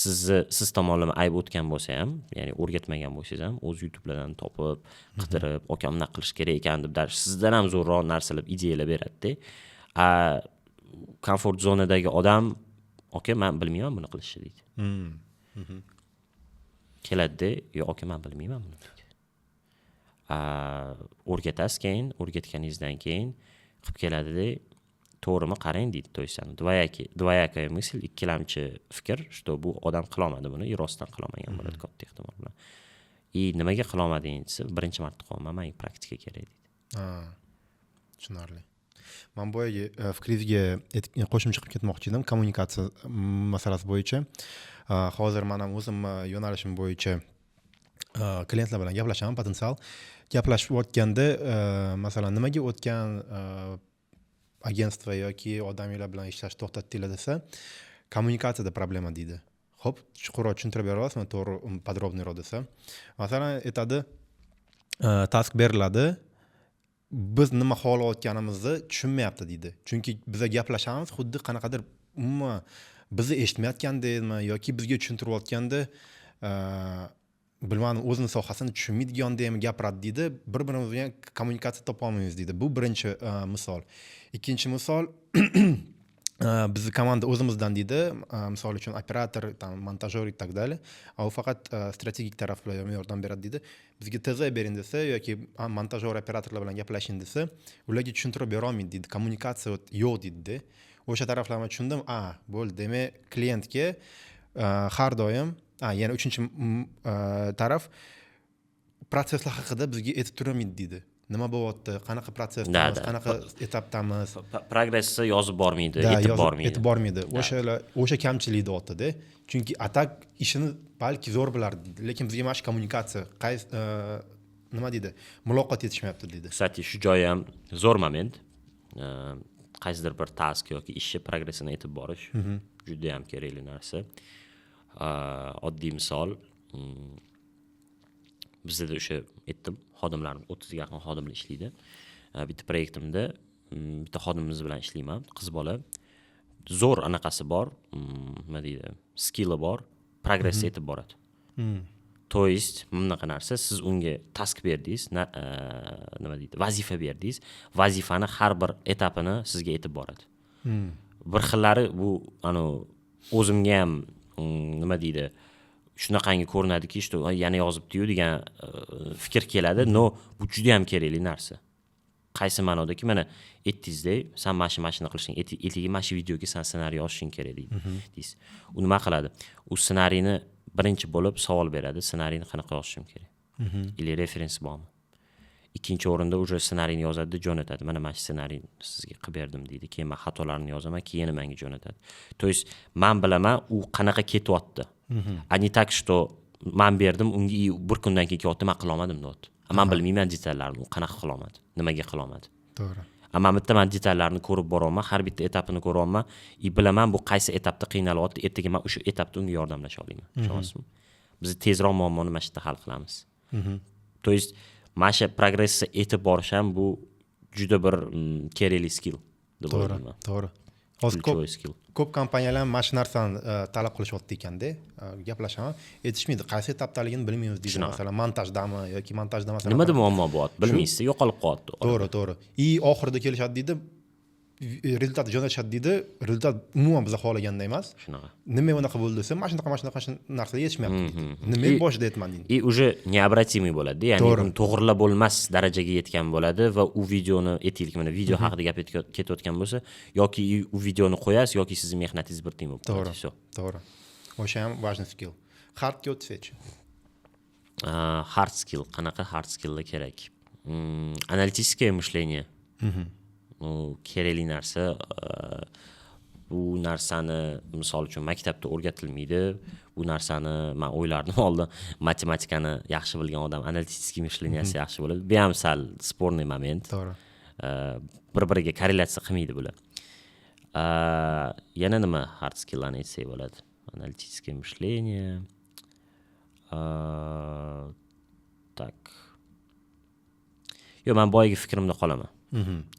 sizni, siz tomonlama ayb o'tgan bo'lsa ham, ya'ni o'rgatmagan bo'lsangiz ham, o'zi YouTubelardan topib, qidirib, aka, bunaqa qilish kerak ekan deb, даже sizdan ham zo'rroq narsalar, ideyalar beradida. A комфорт zonadagi odam: "Aka, man bilmayman buni qilishni", deydi. Keladida: "Yo'q, aka, man bilmayman buni", deydi. O'rgatasiz, keyin o'rgatganingizdan keyin qilib keladida: "To'g'rimi, qarang", deydi. То есть двоякая мысль, ikkilamchi fikr, что bu odam qilolmadi buni и rostdan qilolmagan bo'ladi katta ehtimol bilan. И "Nimaga qilolmading?" desa, "Birinchi marta qilyapman, manga praktika kerak", deydi. Tushunarli. Man boyagi fikringizga qo'shimcha qilib ketmoqchi edim kommunikatsiya masalasi bo'yicha. Hozir man ham o'zimni yo'nalishim bo'yicha klientlar bilan gaplashaman, potensial gaplashayotganda, masalan, "Nimaga o'tgan агентство yoki odamlar bilan ishlashni to'xtatdinglar?" desa, "Kommunikatsiyada problema", deydi. "Ho'p, chuqurroq tushuntirib bera olasizmi, to'g'ri, подробный roq?" desa, masalan, aytadi: "Task beriladi, biz nima xohlayotganimizni tushunmayapti", deydi. "Chunki biza gaplashamiz, xuddi qanaqadir umuman bizni eshitmayotgandekmi yoki bizga tushuntirayotganda, bilmadim, o'zini sohasini tushunmaydigandekmi gapiradi", deydi. "Bir birimiz bilan kommunikatsiya topolmaymiz", deydi. Bu birinchi misol. Ikkinchi misol: "Bizni komanda o'zimizdan", deydi, misol uchun, operator, там монтажёр и так далее, a u faqat strategik taraf bilan yordam beradi, deydi. "Bizga ТЗ bering desa yoki montajyor, operatorlar bilan gaplashing desa, ularga tushuntirib berolmaydi", deydi. "Kommunikatsiya yo'q", deydida. O'sha taraflarni tushundim: a, bo'ldi, demak, klientga har doim. A, yana uchinchi taraf: "Protsesslar haqida bizga aytib turolmaydi", deydi. "Nima bo'lyapti, qanaqa protsessdamiz, qanaqa etapdamiz." Progressni yozib bormaydi, aytib bormaydi. Aytib bormaydi. O'shalar, o'sha kamchilik deyaptida. Chunki a так ishini balki zo'r bilardi, lekin bizga mana shu kommunikatsiya, qaysi, nima deydi, muloqot yetishmayapti, deydi. Кстати, shu joyi ham zo'r moment. Qaysidir bir task yoki ishni progressini aytib borish judayam kerakli narsa. Oddiy misol, bizada o'sha aytdim, xodimlarim, 30ga yaqin xodimlar ishlaydi. Bitta proyektimda bitta xodimimiz bilan ishlayman, qiz bola, zo'r anaqasi bor, nima deydi, skilli bor, progress aytib boradi. То есть bunaqa narsa: siz unga task berdingiz, nima deydi, vazifa berdingiz, vazifani har bir etapini sizga aytib boradi. Bir xillari bu anavi o'zimga ham, nima deydi, shunaqangi ko'rinadiki, что yana yozibdiyu degan fikr keladi. Но bu juda yam kerakli narsa. Qaysi ma'nodaki, mana aytdingizda, san mana shu, mana shuni qilishing, ertaga mana shu videoga san ssenariy yozishing kerak, deysiz. U nima qiladi? U ssenariyni birinchi bo'lib savol beradi: "Ssenariyni qanaqa yozishim kerak или referens bormi?" Ikkinchi o'rinda уже ssenariyni yozadida, jo'natadi: "Mana shu ssenariyni sizga qilib berdim", deydi. Keyin man xatolarni yozaman, keyin yana manga jo'natadi. То есть man bilaman, u qanaqa ketyapti, а не так, что man berdim unga и bir kundan keyin kelyapti, "Man qilolmadim", deyapti. Man bilmayman detallarni, u qanaqa qilolmadi, nimaga qilolmadi. To'g'ri. A man bitta, man detallarni ko'rib boryapman, har bitta etapini ko'ryapman и bilaman, bu qaysi etapda qiynalyapti. Ertaga man o'sha etapda unga yordamlasha olaman, tushunyapsizmi? Biz tezroq muammoni mana shu yerda hal qilamiz. То есть mana shu progressni aytib borish ham bu juda bir kerakli skill deb o'ylayman. To'g'ri, hozir ko'p Ключевой skill. ko'p kompaniyalar ham mana shu narsani talab qilishyapti ekanda. Gaplashaman, aytishmaydi, qaysi etapdaligini bilmaymiz, deydi. Shunaqa. Masalan, montajdami yoki montajda, masalan, Nimada muammo bo'lyapti, bilmaysiz, yo'qolib qolyapti. To'g'ri, и oxirida kelishadi, deydi. Результат jo'natishadi deydi, результат umuman biza xohlaganda emas. Shunaqa. Nima unaqa bo'ldi desa, mana shunaqa, mana shunaqa narsalar yetishmayapti deydi. Nima boshida aytmading? И уже необратимый bo'ladi, ya'ni uni to'g'irlab bo'lmas darajaga yetgan bo'ladi. Va u videoni, aytaylik, mana video haqida gap ketayotgan bo'lsa, yoki u videoni qo'yasiz, yoki sizni mehnatingiz bir tiyin bo'lib qoladi. Всё. To'g'ri, o'sha ham важный skill. Hardga o'tsak-chi? Hard skill. Qanaqa hard skilllar kerak? Аналитическое мышление, ну, kerakli narsa. Bu narsani, misol uchun, maktabda o'rgatilmaydi bu narsani. Man o'ylardim oldin, matematikani yaxshi bilgan odam аналитический мышления si yaxshi bo'ladi. Bu ham sal спорный момент. Bir biriga korrelyatsiya qilmaydi bular. Yana nima hard skilllarni aytsak bo'ladi? Аналитическое мышление. Так, yo'q, man boyagi fikrimda qolaman.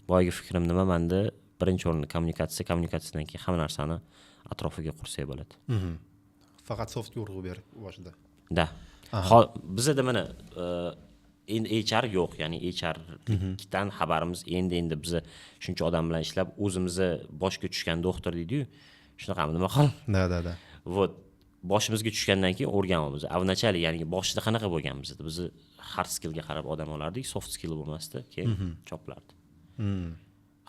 Boyagi fikrim nima? Manda birinchi o'rinda kommunikatsiya, kommunikatsiyadan keyin hamma narsani atrofiga qursak bo'ladi. Faqat softga urg'u berib boshida. Да, bizada mana endi HR yo'q, ya'ni HRdan xabarimiz endi endi biza shuncha odam bilan ishlab, o'zimizni boshga tushgan doktor deydiyu, shunaqami, nima qil. Да. Вот, boshimizga tushgandan keyin o'rganyapmiz. А вначале, ya'ni boshida qanaqa bo'lgan bizda? Bizni hard skillga qarab odam olardik, soft skill bo'lmasdi, keyin chopilardi.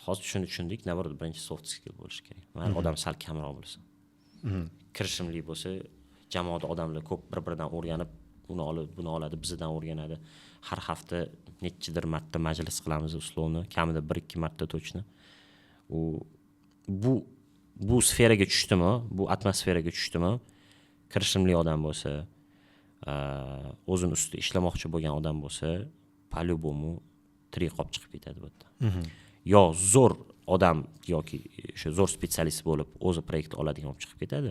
Hozir shuni tushundik, наоборот, birinchi soft skill bo'lishi kerak. Mayli, odam sal kamroq bo'lsin, kirishimli bo'lsa, jamoada odamlar ko'p, bir biridan o'rganib, uni olib, buni oladi, bizidan o'rganadi. Har hafta nechidir marta majlis qilamiz, условно, kamida bir ikki marta точно. U bu sferaga tushdimi, bu atmosferaga tushdimi, kirishimli odam bo'lsa, o'zini ustida ishlamoqchi bo'lgan odam bo'lsa, по любому tirik qolib chiqib ketadi bu yerdan. Yo zo'r odam yoki o'sha zo'r специалист bo'lib, o'zi proyekt oladigan bo'lib chiqib ketadi,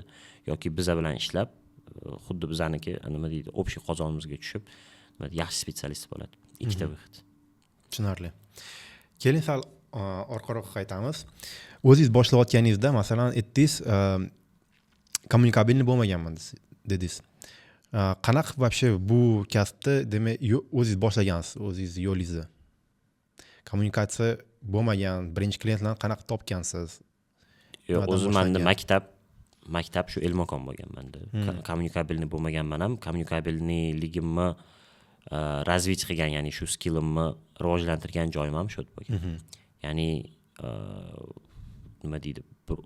yoki biza bilan ishlab, xuddi bizaniki, nima deydi, общий qozonimizga tushib, nima deydi, yaxshi специалист bo'ladi. Ikkita выход. Tushunarli. Keling, sal orqaroqqa qaytamiz. O'zingiz boshlayotganingizda, masalan, aytdingiz, коммуникабельный bo'lmaganman dedingiz. Qanaqa qilib вообще bu kasbni, demak, o'zingiz boshlagansiz, o'zingizni yo'lingizni? Kommunikatsiya bo'lmagan, birinchi klientlarni qanaqa topgansiz? Yo'q, Nimadan o'zi manda boshlangan? Maktab shu ilmokon bo'lgan manda. Коммуникабельный bo'lmaganman ham, коммуникабельный ligimni развить qilgan, ya'ni shu skillimni rivojlantirgan joyim ham shu yerda bo'lgan. Ya'ni nima deydi,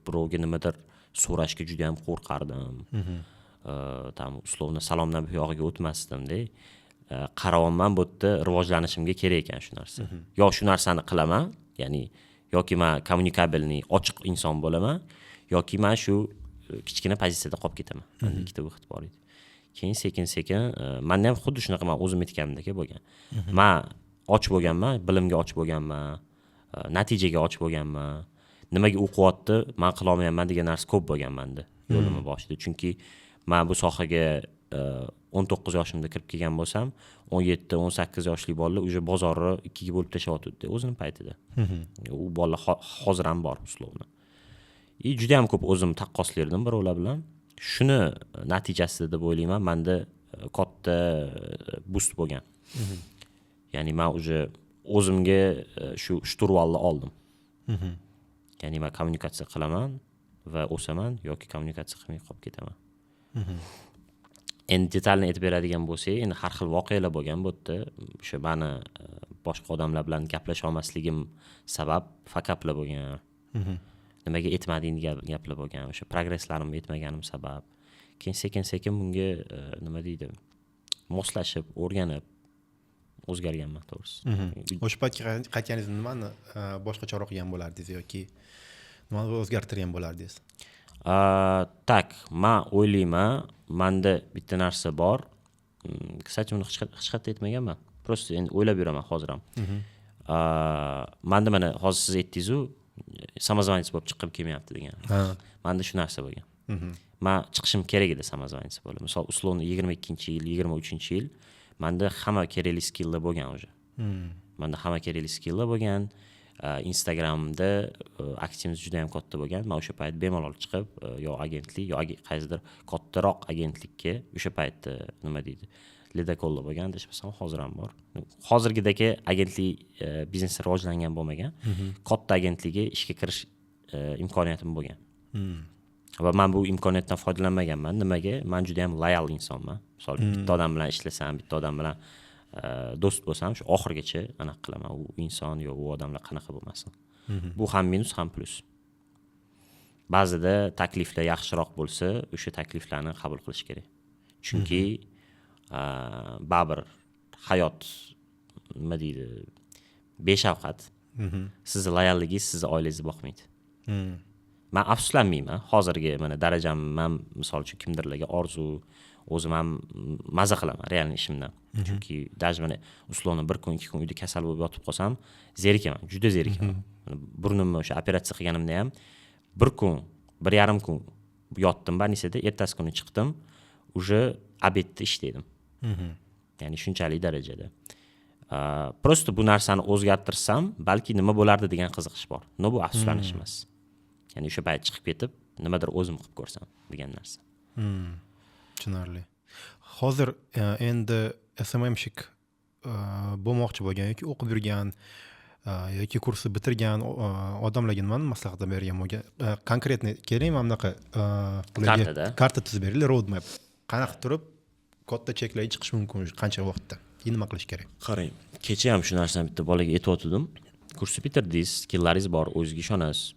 birovga nimadir so'rashga juda yam qo'rqardim. Там, условно, salomdan buyog'iga o'tmasdimda. Qarayapman, bu yerda rivojlanishimga kerak ekan shu narsa. Yo shu narsani qilaman, ya'ni yoki man коммуникабельный, ochiq inson bo'laman, yoki man shu kichkina pozitsiyada qolib ketaman. Manda ikkita выход bor edi. Keyin sekin sekin manda ham xuddi shunaqa, man o'zim aytganimdek bo'lgan. Man och bo'lganman, bilimga och bo'lganman, natijaga och bo'lganman. Nimaga o'qiyapti, man qilolmayapman degan narsa ko'p bo'lgan manda yo'limni boshida. Chunki man bu sohaga 19 yoshimda kirib kelgan bo'lsam, 17, 18 yoshli bolalar уже bozorni ikkiga bo'lib tashlayotgandi o'zini paytida. U bolalar hozir ham bor, условно. И juda ham ko'p o'zim taqqoslardim birovlar bilan. Shuni natijasida deb o'ylayman, manda katta boost bo'lgan. Ya'ni man уже o'zimga shu штурвал ni oldim. Ya'ni man kommunikatsiya qilaman va o'saman yoki kommunikatsiya qilmay qolib ketaman. Endi детально aytib beradigan bo'lsak, endi har xil voqealar bo'lgan bu yerda. O'sha mani boshqa odamlar bilan gaplasha olmasligim sabab fakaplar bo'lgan. Nimaga aytmading degan gaplar bo'lgan. O'sha progresslarimni aytmaganim sabab. Keyin sekin sekin bunga nima deydi, moslashib, o'rganib o'zgarganman, to'g'risi. O'sha paytga qaytganingizda nimani boshqacharoq qilgan bo'lardingiz yoki nimani o'zgartirgan bo'lardingiz? Так, man o'ylayman, manda bitta narsa bor. Кстати, uni hech qayerda aytmaganman. Просто endi o'ylab yuraman hozir ham. Manda mana hozir siz aytdingizu, самозванец bo'lib chiqqim kelmayapti degan. Manda shu narsa bo'lgan. Man chiqishim kerak edi самозванец bo'lib. Misol, условно, 22-yil, 23-yil manda hamma kerakli skilllar bo'lgan уже. Manda hamma kerakli skilllar bo'lgan. Instagramda aktivimiz juda ham katta bo'lgan. Man o'sha payt bemalol chiqib, yo agentlik, yo qaysidir kattaroq agentlikka o'sha paytda, nima deydi, Ledakolda bo'lgan, adashmasam, hozir ham bor. Hozirgidagi agentlik biznesi rivojlangan bo'lmagan. Katta agentlikka ishga kirish imkoniyatim bo'lgan va man bu imkoniyatdan foydalanmaganman. Nimaga? Man juda yam loyal insonman. Misol, bitta odam bilan ishlasam, bitta odam bilan do'st bo'lsam, shu oxirigacha anaqa qilaman, u inson yo u odamlar qanaqa bo'lmasin. Bu ham minus, ham plyus. Ba'zida takliflar yaxshiroq bo'lsa, o'sha takliflarni qabul qilish kerak, chunki baribir hayot, nima deydi, beshafqat. Sizni loyalligingiz sizni oilangizni boqmaydi. Man afsuslanmayman hozirgi mana darajam. Man, misol uchun, kimdirlarga orzu, o'zim ham maza qilaman реально ishimdan, chunki даже mana, условно, bir kun, 2 kun uyda kasal bo'lib yotib qolsam, zerikaman, juda zerikaman. Mana burnimni o'sha operatsiya qilganimda ham bir kun, 1,5 kun yotdim больница da, ertasi kuni chiqdim, уже обед da ishlaydim. Ya'ni shunchalik darajada. Просто bu narsani o'zgartirsam, balki nima bo'lardi degan qiziqish bor, но bu afsuslanish emas. Ya'ni o'sha payt chiqib ketib, nimadir o'zim qilib ko'rsam degan narsa. Tushunarli. Hozir endi SMMщик bo'lmoqchi bo'lgan yoki o'qib yurgan yoki kursni bitirgan odamlarga nimani maslahat bergan bo'lgan конкретный? Keling, mana bunaqa ularga Kartada? karta tuzib beringlar, road map. Qanaqa turib katta cheklarga chiqish mumkin, qancha vaqtda и nima qilish kerak? Qarang, kecha ham shu narsani bitta bolaga aytyotgandim. Kursni bitirdingiz, skilllaringiz bor, o'zizga ishonasiz,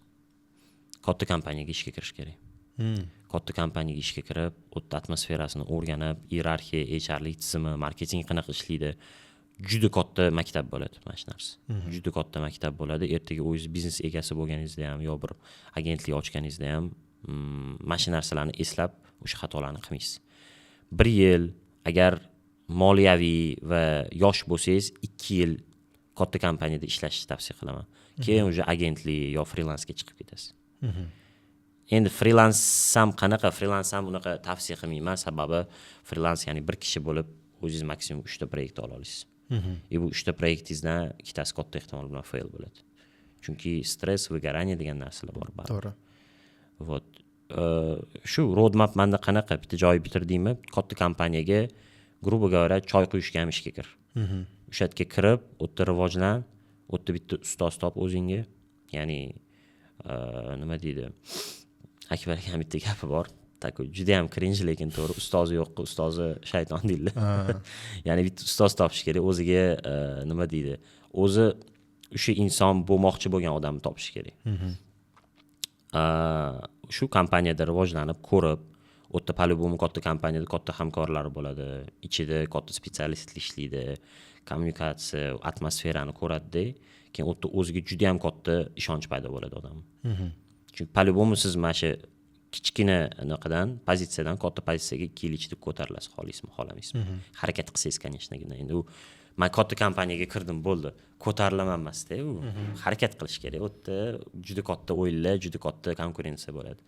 katta kompaniyaga ishga kirish kerak. Katta kompaniyaga ishga kirib, u yerda atmosferasini o'rganib, iyerarxiya, HRlik tizimi, marketing qanaqa ishlaydi, juda katta maktab bo'ladi mana shu narsa. Juda katta maktab bo'ladi. Ertaga o'zingiz biznes egasi bo'lganingizda ham yo bir agentlik ochganingizda ham mana shu narsalarni eslab, o'sha xatolarni qilmaysiz. Bir yil, agar moliyaviy va yosh bo'lsangiz, 2 yil katta kompaniyada ishlashni tavsiya qilaman. Keyin уже agentlik yo frilansga chiqib ketasiz. Endi frilans ham qanaqa, frilans ham unaqa tavsiya qilmayman, sababi frilans, ya'ni bir kishi bo'lib o'zingiz maksimum uchta proyekt ola olasiz и bu uchta proyektingizdan ikkitasi katta ehtimol bilan fail bo'ladi, chunki stress, выгорание degan narsalar bor baribir. Вот shu roadmap manda qanaqa: bitta joy bitirdingmi, katta kompaniyaga, грубо говоря, choy quyishga ham ishga kir. O'sha yerga kirib, u yerda rivojlan, u yerda bitta ustoz top o'zingga. Ya'ni nima deydi, Akbar akani bitta gapi bor, такой judayam cringe, lekin to'g'ri: "Ustozi yo'qqa ustozi shayton", deydilar. Ya'ni bitta ustoz topish kerak o'ziga, nima deydi, o'zi o'sha inson bo'lmoqchi bo'lgan odamni topish kerak. Shu kompaniyada rivojlanib ko'rib, u yerda по любому katta kompaniyada katta hamkorlar bo'ladi, ichida katta специалист lar ishlaydi, kommunikatsiya, atmosferani ko'radida, keyin u yerda o'ziga judayam katta ishonch paydo bo'ladi odamni. Chunki по любому siz mana shu kichkina anaqadan, pozitsiyadan katta pozitsiyaga 2 yil ichida ko'tarilasiz, xohlaysizmi, xohlamaysizmi, harakat qilsangiz, конечно. Endi u man katta kompaniyaga kirdim, bo'ldi, ko'tarilaman emasda u. Harakat qilish kerak, u yerda juda katta o'yinlar, juda katta konkurensiya bo'ladi.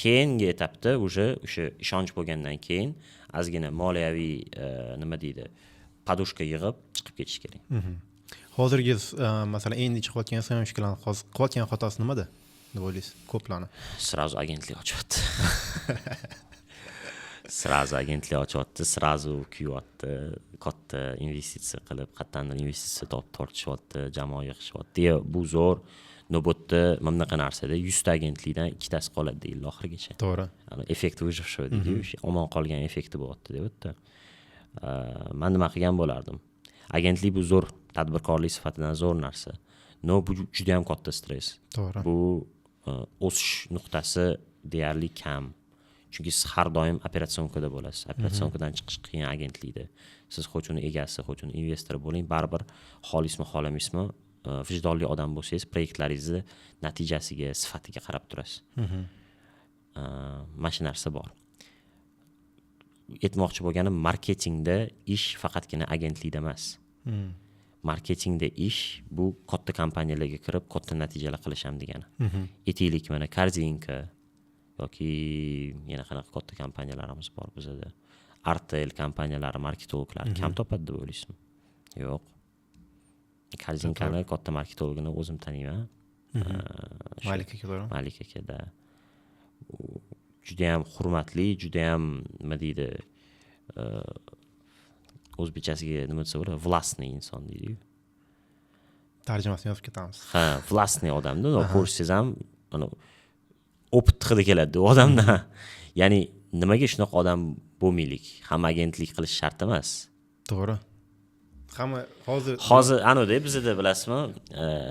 Keyingi etapda уже o'sha ishonch bo'lgandan keyin ozgina moliyaviy, nima deydi, подушка yig'ib chiqib ketish kerak. Hozirgi masalan, endi chiqayotgan SMMщик larni hozir qilayotgan xatosi nimada deb o'ylaysiz ko'plarni? Сразу agentlik ochyapti, сразу agentlik ochyapti, сразу kuyyapti, katta investitsiya qilib, qayerdandir investitsiya topib tortishyapti, jamoa yig'ishyapti. Yo, bu zo'r, но bu yerda mana bunaqa narsada 100 ta agentlikdan ikkitasi qoladi yil oxirigacha. Эффект выжившего deydiyu, o'sha omon qolgan effekti bo'lyapti bu yerda. Man nima qilgan bo'lardim? Agentlik bu zo'r, tadbirkorlik sifatidan zo'r narsa, но bu juda yam katta stress. Bu o'sish nuqtasi deyarli kam, chunki siz har doim операционка da bo'lasiz, операционка dan chiqish qiyin agentlikda. Siz хоть uni egasi, хоть uni investori bo'ling, baribir xohlaysizmi, xohlamaysizmi, vijdonli odam bo'lsangiz, proyektlaringizni natijasiga, sifatiga qarab turasiz. Mana shu narsa bor. Aytmoqchi bo'lganim, marketingda ish faqatgina agentlikda emas. Marketingda ish bu katta kompaniyalarga kirib, katta natijalar qilish ham degani. Aytaylik, mana Korzinka yoki yana qanaqa katta kompaniyalarimiz bor bizada, Artel kompaniyalari marketologlari kam topadi deb o'ylaysizmi? Yo'q. Korzinkani katta marketologini o'zim taniyman. Malik aka, to'g'rimi? Malik akada. Judayam hurmatli, judayam, nima deydi, O'zbekchasiga nima desa bo'ladi, властный inson deydiyu. Tarjimasini yozib ketamiz. Ha, властный odamda ko'rsangiz ham, ana, опыт hidi keladida u odamdan. Ya'ni nimaga shunaqa odam bo'lmaylik? Hamma agentlik qilish shart emas. To'g'ri, hamma hozir Hozir anavida, bizada, bilasizmi,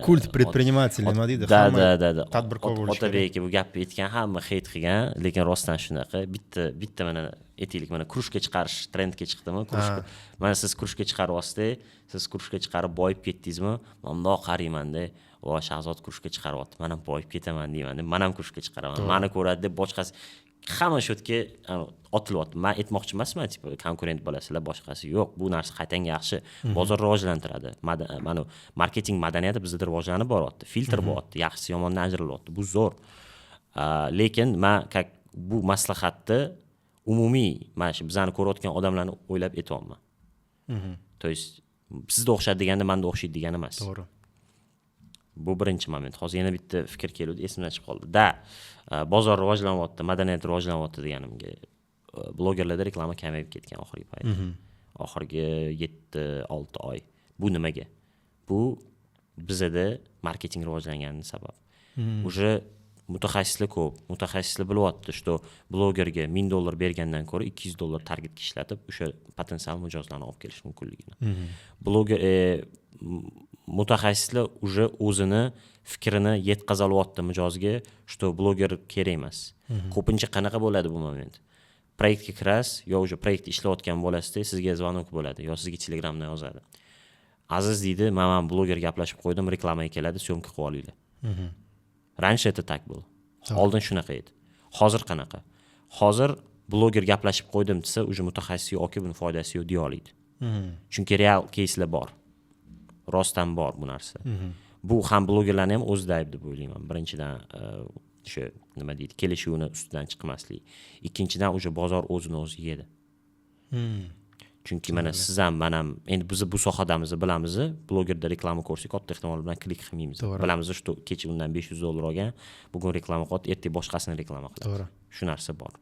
Культ предприниматель nima deydi, да. hamma Да, tadbirkor bo'lishi Otabek aka bu gapni aytgan, hamma хейт qilgan, lekin rostdan shunaqa. Bitta bitta mana, aytaylik, mana кружка chiqarish trendga chiqdimi, кружка. Mana siz кружка chiqaryapsizda, siz кружка chiqarib boyib ketdingizmi, man bundoq qaraymanda, "Vo, Shahzod кружка chiqaryapti, man ham boyib ketaman", deymanda, man ham кружка chiqaraman. Mani ko'radi deb boshqasi, hamma shu yerga otilyapti. Man aytmoqchi emasman, типа, konkurent bo'lasizlar, boshqasi, yo'q. Bu narsa qaytanga yaxshi, bozor rivojlantiradi. Mana marketing madaniyati bizda rivojlanib boryapti, filtr bo'lyapti, yaxshisi yomondan ajralyapti, bu zo'r. Lekin man как bu maslahatni umumiy mana shu bizani ko'rayotgan odamlarni o'ylab aytyapman. То есть sizda o'xshadi deganda manda o'xshaydi degani emas. Bu birinchi moment. Hozir yana bitta fikr keluvdi, esimdan chiqib qoldi да. Bozor rivojlanyapti, madaniyat rivojlanyapti deganimga, blogerlarda reklama kamayib ketgan oxirgi payt, oxirgi 7-6 oy. Bu nimaga? Bu bizada marketing rivojlanganini sabab. Уже mutaxassislar ko'p, mutaxassislar bilyapti, что blogerga 1000 dollar bergandan ko'ra 200 dollar targetga ishlatib, o'sha potensial mijozlarni olib kelish mumkinligini. Bloger mutaxassislar уже o'zini fikrini yetkazolyapti mijozga, что bloger kerak emas. Ko'pincha qanaqa bo'ladi bu moment? Proyektga kirasiz yo уже proyektda ishlayotgan bo'lasizda, sizga звонок bo'ladi yo sizga Telegramdan yozadi: "Aziz", deydi, "Man bloger gaplashib qo'ydim, reklamaga keladi, съёмка qilib olinglar". Раньше это так было, oldin shunaqa edi. Hozir qanaqa? Hozir bloger gaplashib qo'ydim desa, уже mutaxassis "Yo'q, aka, buni foydasi yo'q" deya oladi, chunki real keyslar bor, rostdan bor bu narsa. Bu ham blogerlarni ham o'zida ayb deb o'ylayman. Birinchidan, o'sha nima deydi, kelishuvni ustidan chiqmaslik. Ikkinchidan, уже bozor o'zini o'zi yedi, chunki mana siz ham, man ham endi biz bu sohadamiz, bilamiz, blogerda reklama ko'rsak, katta ehtimol bilan klik qilmaymiz. Bilamiz, что kecha undan 500 dollar olgan, bugun reklama qilyapti, ertaga boshqasini reklama qiladi. Shu narsa bor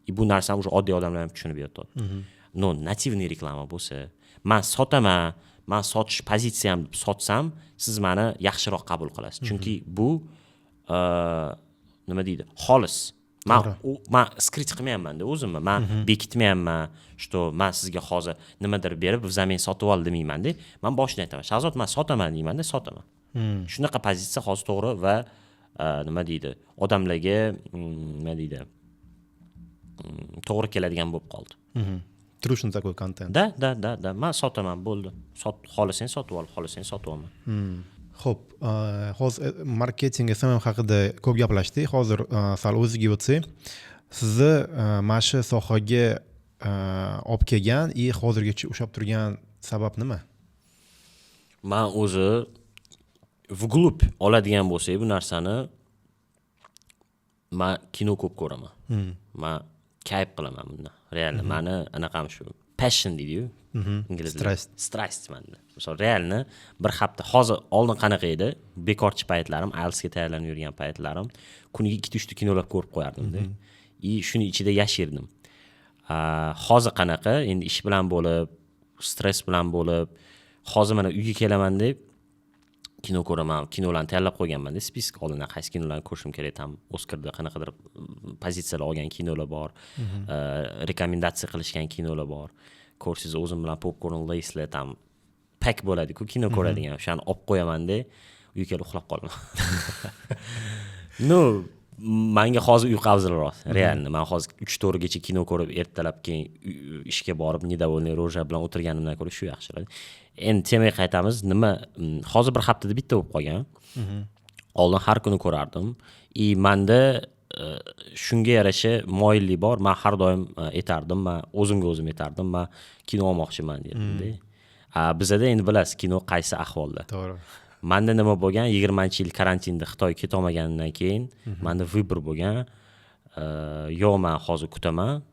и bu narsani уже oddiy odamlar ham tushunib yetyapti. Но нативный reklama bo'lsa, man sotaman, man sotish pozitsiyam deb sotsam, siz mani yaxshiroq qabul qilasiz, chunki bu nima deydi, xolis. Man man скрыть qilmayapmanda o'zimni, man bekitmayapman, что man sizga hozir nimadir berib, взамен sotib ol demaymanda. Man boshidan aytaman: "Shahzod, man sotaman", deymanda, sotaman. Shunaqa pozitsiya hozir to'g'ri va nima deydi, odamlarga nima deydi, to'g'ri keladigan bo'lib qoldi. Трушный такой контент. Да, man sotaman, bo'ldi. Sot, xohlasang sotib ol, xohlasang sotib olma. Ho'p, hozir marketing, SMM haqida ko'p gaplashdik. Hozir sal o'ziga o'tsak, sizni mana shu sohaga olib kelgan и hozirgacha ushlab turgan sabab nima? Man o'zi вглубь oladigan bo'lsak bu narsani, man kino ko'p ko'raman, man kayf qilaman bundan реально. Mani anaqam shu, passion deydiyu inglizlar. Страсть. Страсть manda. Misol, реально bir hafta, hozir, oldin qanaqa edi, bekorchi paytlarim, IELTSga tayyorlanib yurgan paytlarim, kuniga ikkita uchta kinolab ko'rib qo'yardimda и shuni ichida yashardim. Hozir qanaqa, endi ish bilan bo'lib, stress bilan bo'lib, hozir mana uyga kelaman deb kino ko'raman, kinolarni tayyorlab qo'yganmanda, список oldindan, qaysi kinolarni ko'rishim kerak. Там Oskarda qanaqadir pozitsiyalar olgan kinolar bor, rekomendatsiya qilishgan kinolar bor. Ko'rsangiz, o'zim bilan popkorn, Layslar, там пак bo'ladiku kino ko'radigan, o'shani olib qo'yamanda, uyga kelib uxlab qolaman. Ну, manga hozir uyqu afzalroq реально. Man hozir 3-4gacha kino ko'rib, ertalab keyin ishga borib, недовольный рожа bilan o'tirganimdan ko'ra shu yaxshiroq. Endi temaga qaytamiz. Nima, hozir bir haftada bitta bo'lib qolgan. Oldin har kuni ko'rardim и manda shunga yarasha moyillik bor. Man har doim aytardim, man o'zimga o'zim aytardim, man kino olmoqchiman derdimda. Bizada endi bilasiz, kino qaysi ahvolda. Manda nima bo'lgan, 20-yil karantinda Xitoy ketolmaganidan keyin manda выбор bo'lgan: yo man hozir kutaman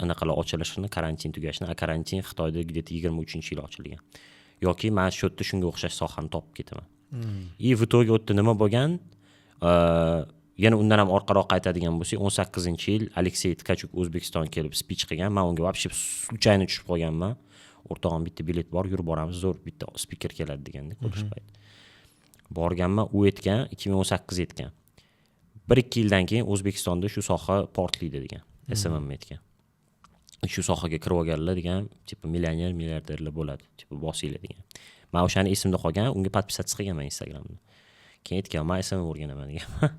anaqalar ochilishini, karantin tugashini, a karantin Xitoyda где то 23-yil ochilgan, yoki man shu yerda shunga o'xshash sohani topib ketaman. И в итоге u yerda nima bo'lgan, yana undan ham orqaroq qaytadigan bo'lsak, 18-yil Aleksey Tkachuk O'zbekistonga kelib спич qilgan. Man unga вообще случайно tushib qolganman. O'rtog'im bitta bilet bor, yurib boramiz, zo'r bitta spiker keladi deganda ko'rish payt borganman. U aytgan, 2018 aytgan, 1-2 yildan keyin O'zbekistonda shu soha portlaydi degan, SMM aytgan. Shu sohaga kirib olganlar degan, типа, millioner, milliarderlar bo'ladi, типа, bosinglar degan. Man o'shani esimda qolgan, unga подписаться qilganman Instagramda. Keyin aytgan, man SMM o'rganaman deganman.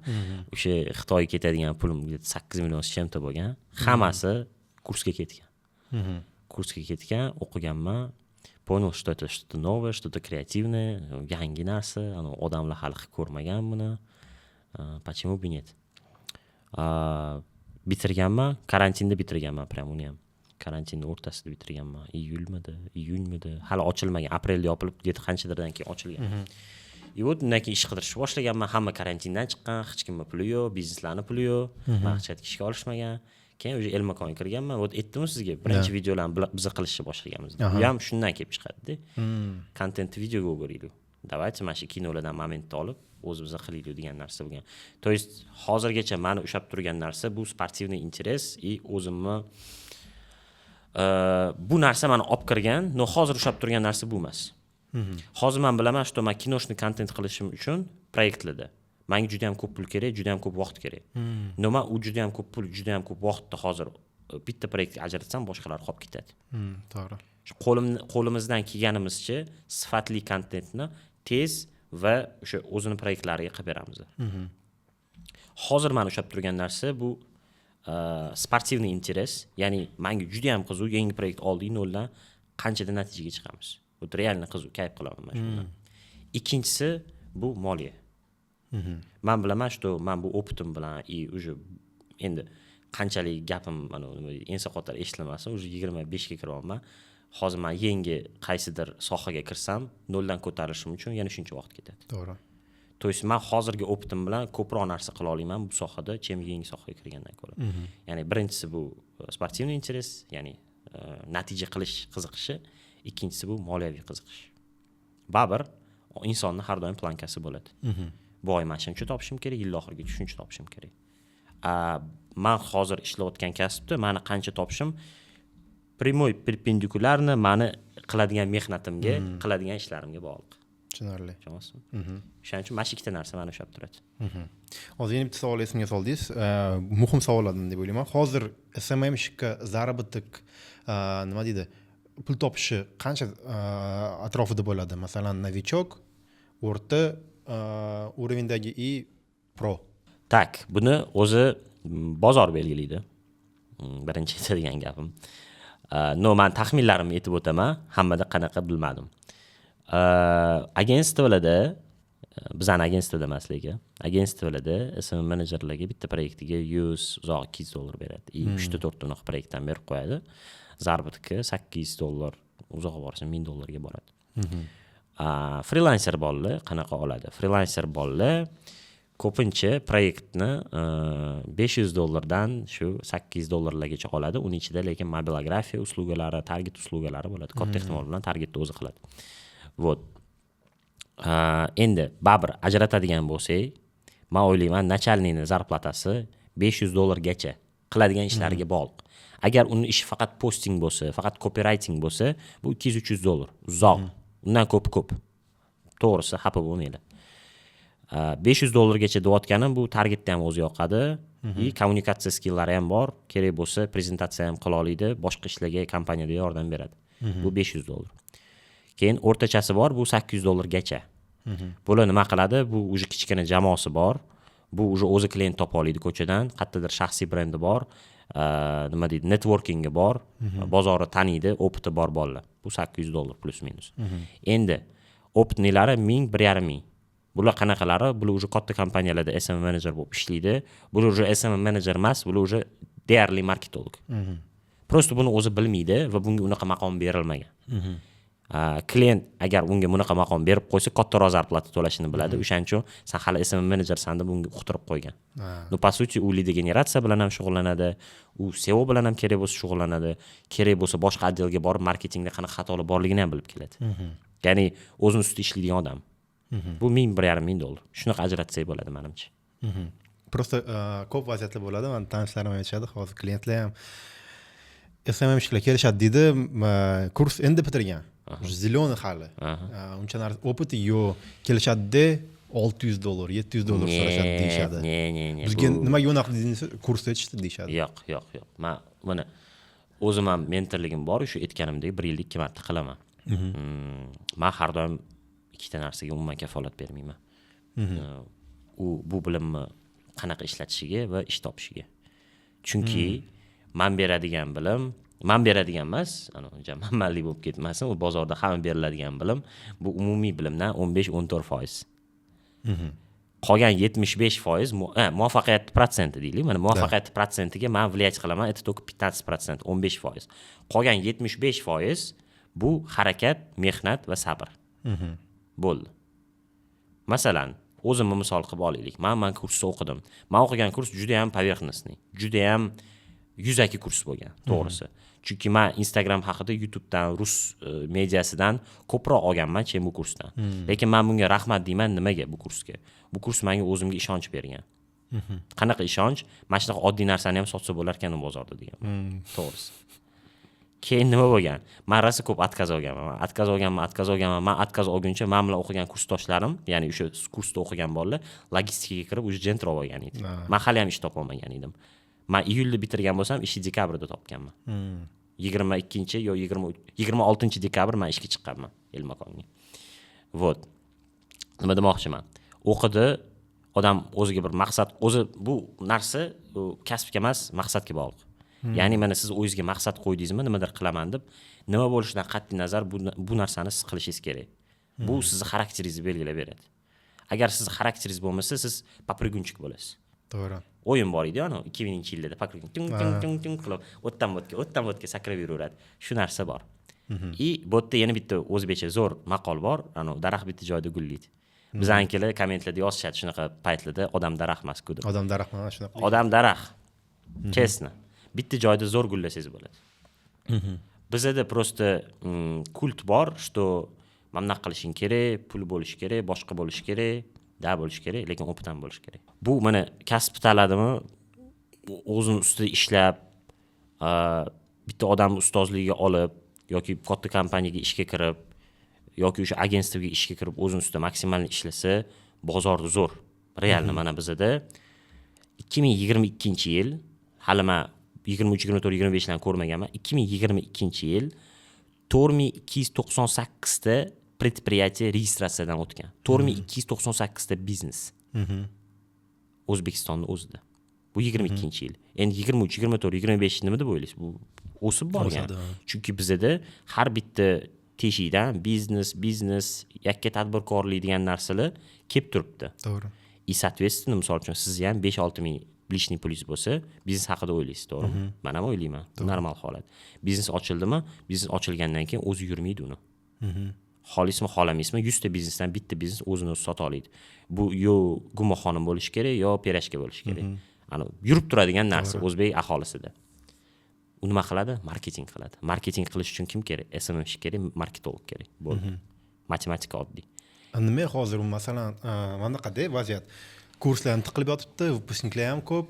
O'sha Xitoyga ketadigan pulim где то 8 million с чем-то bo'lgan, hammasi kursga ketgan. Kursga ketgan, o'qiganman. Понял, что это что-то новое, что-то креативное, yangi narsa, anavi odamlar hali qilib ko'rmagan buni. Почему бы нет? Bitirganman, karantinda bitirganman, прям uni ham karantinni o'rtasida bitirganman. Iyulmidi, iyunmidi, hali ochilmagan, aprelda yopilib, где то qanchadirdan keyin ochilgan. И вот undan keyin ish qidirishni boshlaganman. Hamma karantindan chiqqan, hech kimni puli yo'q, bizneslarni puli yo'q, man hech qayerga ishga olishmagan. Keyin уже Elmakonga kirganman. Вот aytdimu sizga, birinchi videolarni biza qilishni boshlaganmiz. Bu ham shundan kelib chiqadida. Kontentni videoga o'giraylik, давайте mana shu kinolardan momentni olib o'zimiz qilaylik degan narsa bo'lgan. То есть hozirgacha mani ushlab turgan narsa bu спортивный интерес и o'zimni bu narsa mani olib kirgan. Но hozir ushlab turgan narsa bu emas. Hozir man bilaman, что man киношный kontent qilishim uchun proyektlarda manga juda yam ko'p pul kerak, juda yam ko'p vaqt kerak. Но man u juda yam ko'p pul, juda yam ko'p vaqtni hozir bitta proyektga ajratsam, boshqalar qolib ketadi. To'g'ri. Shu qo'limizdan kelganimizcha sifatli kontentni tez va o'sha o'zini proyektlariga qilib beramiz. Hozir mani ushlab turgan narsa bu спортивный интерес, ya'ni manga juda yam qiziq, yangi proyekt oldik, noldan qanchada natijaga chiqamiz. Вот реально qiziq, kayf qilaman man shundan. Ikkinchisi bu moliya. Man bilaman, что man bu опыт im bilan и уже endi qanchalik gapim mana nima deydi, ensa qotar eshitilmasin, уже 25ga kiryapman. Hozir man yangi qaysidir sohaga kirsam, noldan ko'tarilishim uchun yana shuncha vaqt ketadi. То есть man hozirgi опыт im bilan ko'proq narsa qila olaman bu sohada, чем yangi sohaga kirgandan ko'ra. Ya'ni birinchisi bu спортивный интерес, ya'ni natija qilish qiziqishi, ikkinchisi bu moliyaviy qiziqish. Baribir insonni har doim планка si bo'ladi: bu oy mana shuncha topishim kerak, yil oxirigacha shuncha topishim kerak. A man hozir ishlayotgan kasbda mani qancha topishim прямой перпендикулярно mani qiladigan mehnatimga, qiladigan ishlarimga bog'liq. Tushunarli. Tushunyapsizmi? O'shaning uchun mana shu ikkita narsa mani ushlab turadi. Hozir yana bitta savol esimga soldingiz, muhim savollardan deb o'ylayman. Hozir SMMщик ka заработок, nima deydi, pul topishi qancha atrofida bo'ladi? Masalan, новичок, o'rta уровень dagi и pro. Так, buni o'zi bozor belgilaydi. Birinchi aytadigan gapim, но man taxminlarimni aytib o'taman, hammada qanaqa bilmadim. Agentstvolarda, bizani agentstvoda emas, lekin agentstvolarda SMM menejerlarga bitta proyektiga 100, uzog'i 200 dollar beradi и uchta, to'rtta unaqa proyektdan berib qo'yadi. Заработка 800 dollar, uzog'i borsa 1000 dollarga boradi. Frilanser bolalar qanaqa oladi? Frilanser bolalar ko'pincha proyektni 500 dollardan shu 800 dollarlargacha oladi. Uni ichida lekin mobilografiya услуга lari, target услуга lari bo'ladi. Katta ehtimol bilan targetni o'zi qiladi. Вот, endi baribir ajratadigan bo'lsak, man o'ylayman, начальный ni зарплата si 500 dollargacha, qiladigan ishlariga bog'liq. Agar uni ishi faqat posting bo'lsa, faqat copywriting bo'lsa, bu 200-300 dollar uzoq, undan ko'p ko'p, to'g'risi, xafa bo'lmanglar. 500 dollargacha deyotganim bu targetni ham o'zi yoqadi и kommunikatsiya skill lari ham bor, kerak bo'lsa prezentatsiya ham qila oladi, boshqa ishlarga kompaniyada yordam beradi. Bu 500 dollar. Keyin o'rtachasi bor, bu 800 dollargacha. Bular nima qiladi? Bu уже kichkina jamoasi bor, bu уже o'zi klient topa oladi ko'chadan, qayerdadir shaxsiy brendi bor, nima deydi, networkingi bor, bozorni taniydi, опыт i bor bolalar. Bu 800 dollar плюс минус. Endi опытный lari 1000, 1,5 ming. Bular qanaqalari? Bular уже katta kompaniyalarda SMM menejer bo'lib ishlaydi. Bular уже SMM menejer emas, bular уже deyarli marketolog. Просто buni o'zi bilmaydi va bunga unaqa maqom berilmagan. Klient agar unga bunaqa maqom berib qo'ysa, kattaroq зарплата to'lashini biladi. O'shaning uchun san hali SMM menejersan deb unga uqtirib qo'ygan. Ну, по сути, u лидогенерация bilan ham shug'ullanadi, u SEO bilan ham kerak bo'lsa shug'ullanadi, kerak bo'lsa boshqa отдел ga borib, marketingda qanaqa xatolar borligini ham bilib keladi. Ya'ni o'zini ustida ishlaydigan odam. Bu 1000, 1,5 ming dollar, shunaqa ajratsak bo'ladi, manimcha. Просто ko'p vaziyatlar bo'ladi, mani tanishlarim aytishadi, hozir klientlar ham. SMMщик lar kelishadi deydi, kurs endi bitirgan, уже зеленый hali, uncha narsa опыт i yo'q, kelishadida $600, $700 so'rashadi deyishadi. Не, не, не. Bizga nimaga unaqa desa, kursda aytishdi deyishadi. Yo'q, man mana o'zim ham mentorligim bor, o'sha aytganimdek, bir yilda ikki marta qilaman. Man har doim ikkita narsaga umuman kafolat bermayman: u bu bilimni qanaqa ishlatishiga va ish topishiga. Chunki man beradigan bilim, man beradigan emas, anavi manmanlik bo'lib ketmasin, u bozorda hamma beriladigan bilim bu umumiy bilimdan 15-14%. Qolgan 75% muvaffaqiyat protsenti deylik, mana muvaffaqiyat protsentiga man влиять qilaman, это только 15%, 15%. Qolgan 75% bu harakat, mehnat va sabr, bo'ldi. Masalan, o'zimni misol qilib olaylik. Man kursda o'qidim. Man o'qigan kurs judayam поверхностный, judayam yuzaki kurs bo'lgan, to'g'risi, chunki man Instagram haqida YouTubedan, rus mediasidan ko'proq olganman, чем bu kursdan. Lekin man bunga rahmat deyman. Nimaga bu kursga? Bu kurs manga o'zimga ishonch bergan. Qanaqa ishonch? Mana shunaqa oddiy narsani ham sotsa bo'lar ekan bozorda degan, to'g'risi. Keyin nima bo'lgan? Man rosa ko'p отказ olganman. Man отказ olganman, отказ olganman. Man отказ olguncha man bilan o'qigan kursdoshlarim, ya'ni o'sha kursda o'qigan bolalar logistikaga kirib, уже jentr olgan edi. Man hali ham ish topolmagan edim. Man iyulda bitirgan bo'lsam, ishni dekabrda topganman. 22-yo 26 dekabr man ishga chiqqanman Elmakonga. Вот nima demoqchiman. O'qidi odam, o'ziga bir maqsad, o'zi bu narsa u kasbga emas, maqsadga bog'liq. Ya'ni mana siz o'zingizga maqsad qo'ydingizmi, nimadir qilaman deb, nima bo'lishidan qat'iy nazar bu narsani siz qilishingiz kerak. Bu sizni xarakteringizni belgilab beradi. Agar sizni xarakteringiz bo'lmasa, siz попрыгунчик bo'lasiz. O'yin bor edi anavi 2000-yillarda, попрыгун, ting ting ting ting qilib, o'tdan bu yerga, o'tdan bu yerga sakrab yuraveradi. Shu narsa bor. И bu yerda yana bitta o'zbekcha zo'r maqol bor, anavi daraxt bitta joyda gullaydi. Bizanikilar kommentlarda yozishadi shunaqa paytlarda, odam daraxt emasku deb. Odam daraxt, mana shunaqa. Odam daraxt, честно, bitta joyda zo'r gullasangiz bo'ladi. Bizada просто культ bor, что mana bunaqa qilishing kerak, pul bo'lishi kerak, boshqa bo'lishi kerak. Да, bo'lishi kerak, lekin опыт ham bo'lishi kerak. Bu mana kasb tanladimi, o'zini ustida ishlab, bitta odamni ustozligiga olib yoki katta kompaniyaga ishga kirib yoki o'sha agentstvoga ishga kirib, o'zini ustida maksimal ishlasa, bozor zo'r, реально. Mana bizada 2022-yil, hali man 23, 24, 25larni ko'rmaganman, 2022-yil 4298 ta предприятие registratsiyadan o'tgan, 4298 ta biznes O'zbekistonni o'zida. Bu 22-yil. Endi 23, 24, 25 nima deb o'ylaysiz? Bu o'sib borgan. O'sadi, ha. Chunki bizada har bitta teshikdan biznes, biznes, yakka tadbirkorlik degan narsalar kelib turibdi. И соответственно, misol uchun, sizni ham 5-6 ming лишний pulingiz bo'lsa, biznes haqida o'ylaysiz, to'g'rimi? Man ham o'ylayman. Bu normal holat. Biznes ochildimi, biznes ochilgandan keyin o'zi yurmaydi uni. Xohlaysizmi, xohlamaysizmi, 100 ta biznesdan bitta biznes o'zini o'zi sota oladi. Bu yo gumoxonim bo'lishi kerak, yo пирожки bo'lishi kerak. Ana yurib turadigan narsa o'zbek aholisida. U nima qiladi? Marketing qiladi. Marketing qilish uchun kim kerak? SMMщик kerak, marketolog kerak, bo'ldi. Matematika oddiy. Nima, hozir masalan, mana bunaqada vaziyat: kurslar ham tiqilib yotibdi, выпускник lar ham ko'p,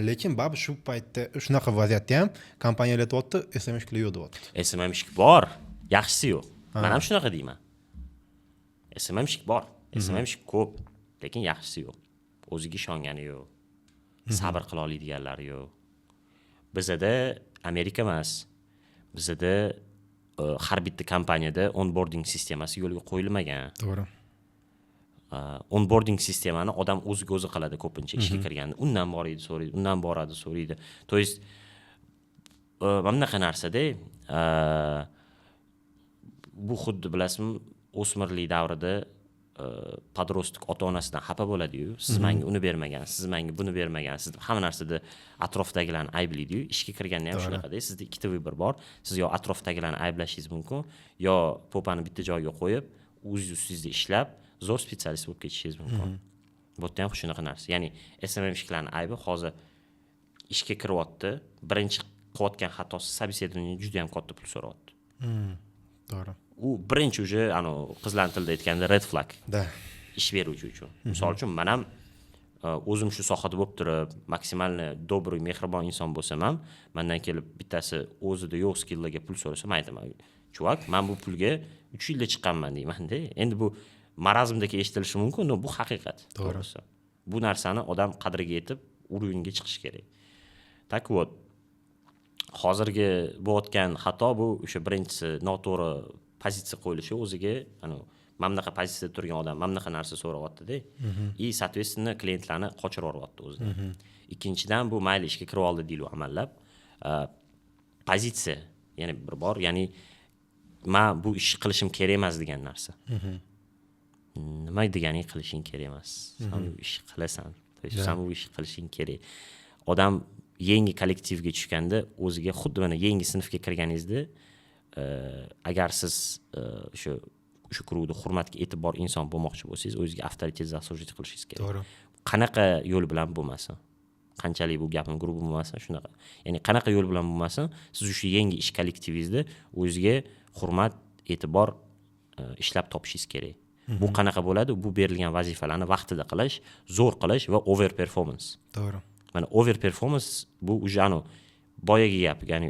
lekin baribir shu paytda shunaqa vaziyatda ham kompaniyalar aytyapti, SMMщик lar yo'q deyapti. SMMщик bor, yaxshisi yo'q. Man ham shunaqa deyman. SMMщик bor, SMMщик ko'p, lekin yaxshisi yo'q, o'ziga ishongani yo'q, sabr qila oladiganlari yo'q. Bizada Amerika emas, bizada har bitta kompaniyada onboarding sistemasi yo'lga qo'yilmagan. Onboarding sistemani odam o'ziga o'zi qiladi ko'pincha ishga kirganda, undan boradi, so'raydi, undan boradi, so'raydi. То есть mana bunaqa narsada bu xuddi, bilasizmi, o'smirlik davrida подросток ota onasidan xafa bo'ladiyu, siz manga uni bermagansiz, siz manga buni bermagansiz deb hamma narsada atrofdagilarni ayblaydiyu. Ishga kirganda ham shunaqada, sizda ikkita выбор bor: siz yo atrofdagilarni ayblashingiz mumkin, yo попа ni bitta joyga qo'yib, o'zingiz ustingizda ishlab, zo'r специалист bo'lib ketishingiz mumkin. Bu yerda ham shunaqa narsa. Ya'ni SMMщик larni aybi, hozir ishga kiryapti, birinchi qilayotgan xatosi собеседование juda yam katta pul so'rayapti. U birinchi уже anavi qizlarni tilida aytganda red flag ish beruvchi uchun. Misol uchun, man ham O'zim shu sohada bo'lib turib, максимально добрый, mehribon inson bo'lsam ham, mandan kelib bittasi o'zida yo'q skilllarga pul so'rasa, man aytaman: "Чувак, man bu pulga 3 yilda chiqqanman", deymanda. Endi bu marazmdek eshitilishi mumkin, но bu haqiqat. To'g'risi, bu narsani odam qadriga yetib, уровень ga chiqishi kerak. Так вот, hozirgi bo'layotgan xato bu o'sha birinchisi noto'g'ri pozitsiya qo'yilishi o'ziga. Anavi mana bunaqa pozitsiyada turgan odam mana bunaqa narsa so'rayaptida и, соответственно, klientlarni qochirib yuboryapti o'zidan. Ikkinchidan, bu mayli, ishga kirib oldi deylik amallab, pozitsiya yana bir bor, ya'ni man bu ishni qilishim kerak emas degan narsa. Nima deganing qilishing kerak emas? San bu ishni qilasan, то есть san bu ishni qilishing kerak. Odam yangi kollektivga tushganda o'ziga, xuddi mana yangi sinfga kirganingizda, agar siz o'sha круг da hurmatga e'tibor inson bo'lmoqchi bo'lsangiz, o'zizga avtoritet заслужить qilishingiz kerak. Qanaqa yo'l bilan bo'lmasin, qanchalik bu gapim грубо bo'lmasin, shunaqa, ya'ni qanaqa yo'l bilan bo'lmasin, siz o'sha yangi ish kollektivingizda o'zizga hurmat, e'tibor ishlab topishingiz kerak. Bu qanaqa bo'ladi? Bu berilgan vazifalarni vaqtida qilish, zo'r qilish va over performance. Mana over performance bu уже anavi boyagi gap, ya'ni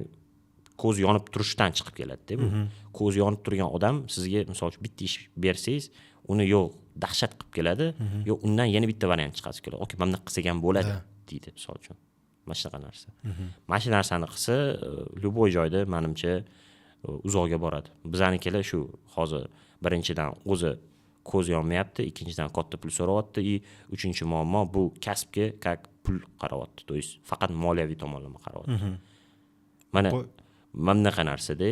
ko'zi yonib turishdan chiqib keladida. Bu ko'zi yonib turgan odam sizga, misol uchun, bitta ish bersangiz, uni yo dahshat qilib keladi, yo undan yana bitta variant chiqarib keladi: "Okey, mana bunaqa qilsak ham bo'ladi", deydi. Misol uchun, mana shunaqa narsa. Mana shu narsani qilsa, любой joyda, manimcha, uzoqga boradi. Bizanikilar shu hozir birinchidan o'zi ko'zi yonmayapti, ikkinchidan katta pul so'rayapti и uchinchi muammo, bu kasbga как pul qarayapti, то есть faqat moliyaviy tomonlama qarayapti. Mana mana bunaqa narsada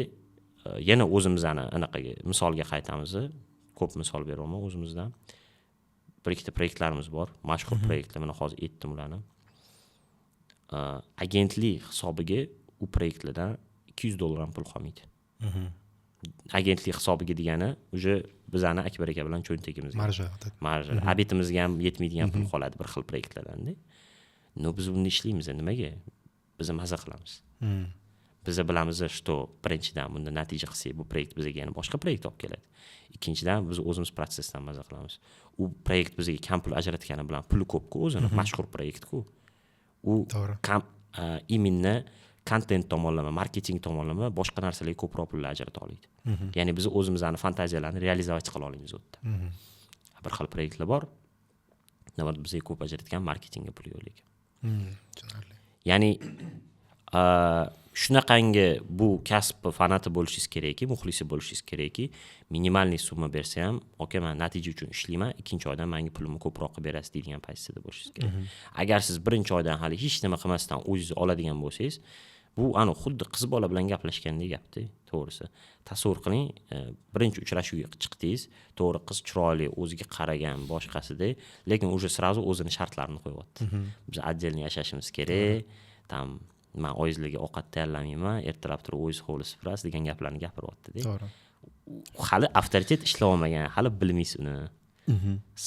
yana o'zimizni anaqaga, misolga qaytamiz. Ko'p misol beryapman o'zimizdan. Bir ikkita proyektlarimiz bor, mashhur proyektlar, mana hozir aytdim ularni. Agentlik hisobiga u proyektlardan 200 dollar ham pul qolmaydi. Agentlik hisobiga degani уже bizani Akbar aka bilan cho'ntagimizga Marja. Marja, обед imizga ham yetmaydigan pul qoladi bir xil proyektlardanda. Но biz bunda ishlaymiz. Nimaga? Biz maza qilamiz. Biza bilamiz, что birinchidan, bunda natija qilsak, bu proyekt bizga yana boshqa proyekt olib keladi. Ikkinchidan, biz o'zimiz protsessdan maza qilamiz. U proyekt bizga kam pul ajratgani bilan puli ko'pku o'zini, mashhur proyektku u. Kam именно kontent tomonlama, marketing tomonlama, boshqa narsalarga ko'proq pullar ajrata oladi. Ya'ni biz o'zimizni fantaziyalarni реализовать qila olamiz u yerda. Bir xil proyektlar bor, наоборот, bizga ko'p ajratgan, marketingga pul yo'q lekin. Tushunarli. Ya'ni shunaqangi bu kasbni fanati bo'lishingiz kerakki, muxlisi bo'lishingiz kerakki, минимальный summa bersa ham, "Aka, man natija uchun ishlayman, ikkinchi oydan manga pulimni ko'proq qilib berasiz", deydigan pozitsiyada bo'lishingiz kerak. Agar siz birinchi oydan hali hech nima qilmasdan o'zingiz oladigan bo'lsangiz, bu anavi xuddi qiz bola bilan gaplashgandek gapda. To'g'risi, tasavvur qiling, birinchi uchrashuvga chiqdingiz, to'g'ri, qiz chiroyli, o'ziga qaragan, boshqasida, lekin уже сразу o'zini shartlarini qo'yyapti: "Biz отдельно yashashimiz kerak, там man oyingizlarga ovqat tayyorlamayman, ertalab turib o'zingiz hovli supurasiz", degan gaplarni gapiryaptida. Hali avtoritet ishlab olmagan, hali bilmaysiz uni.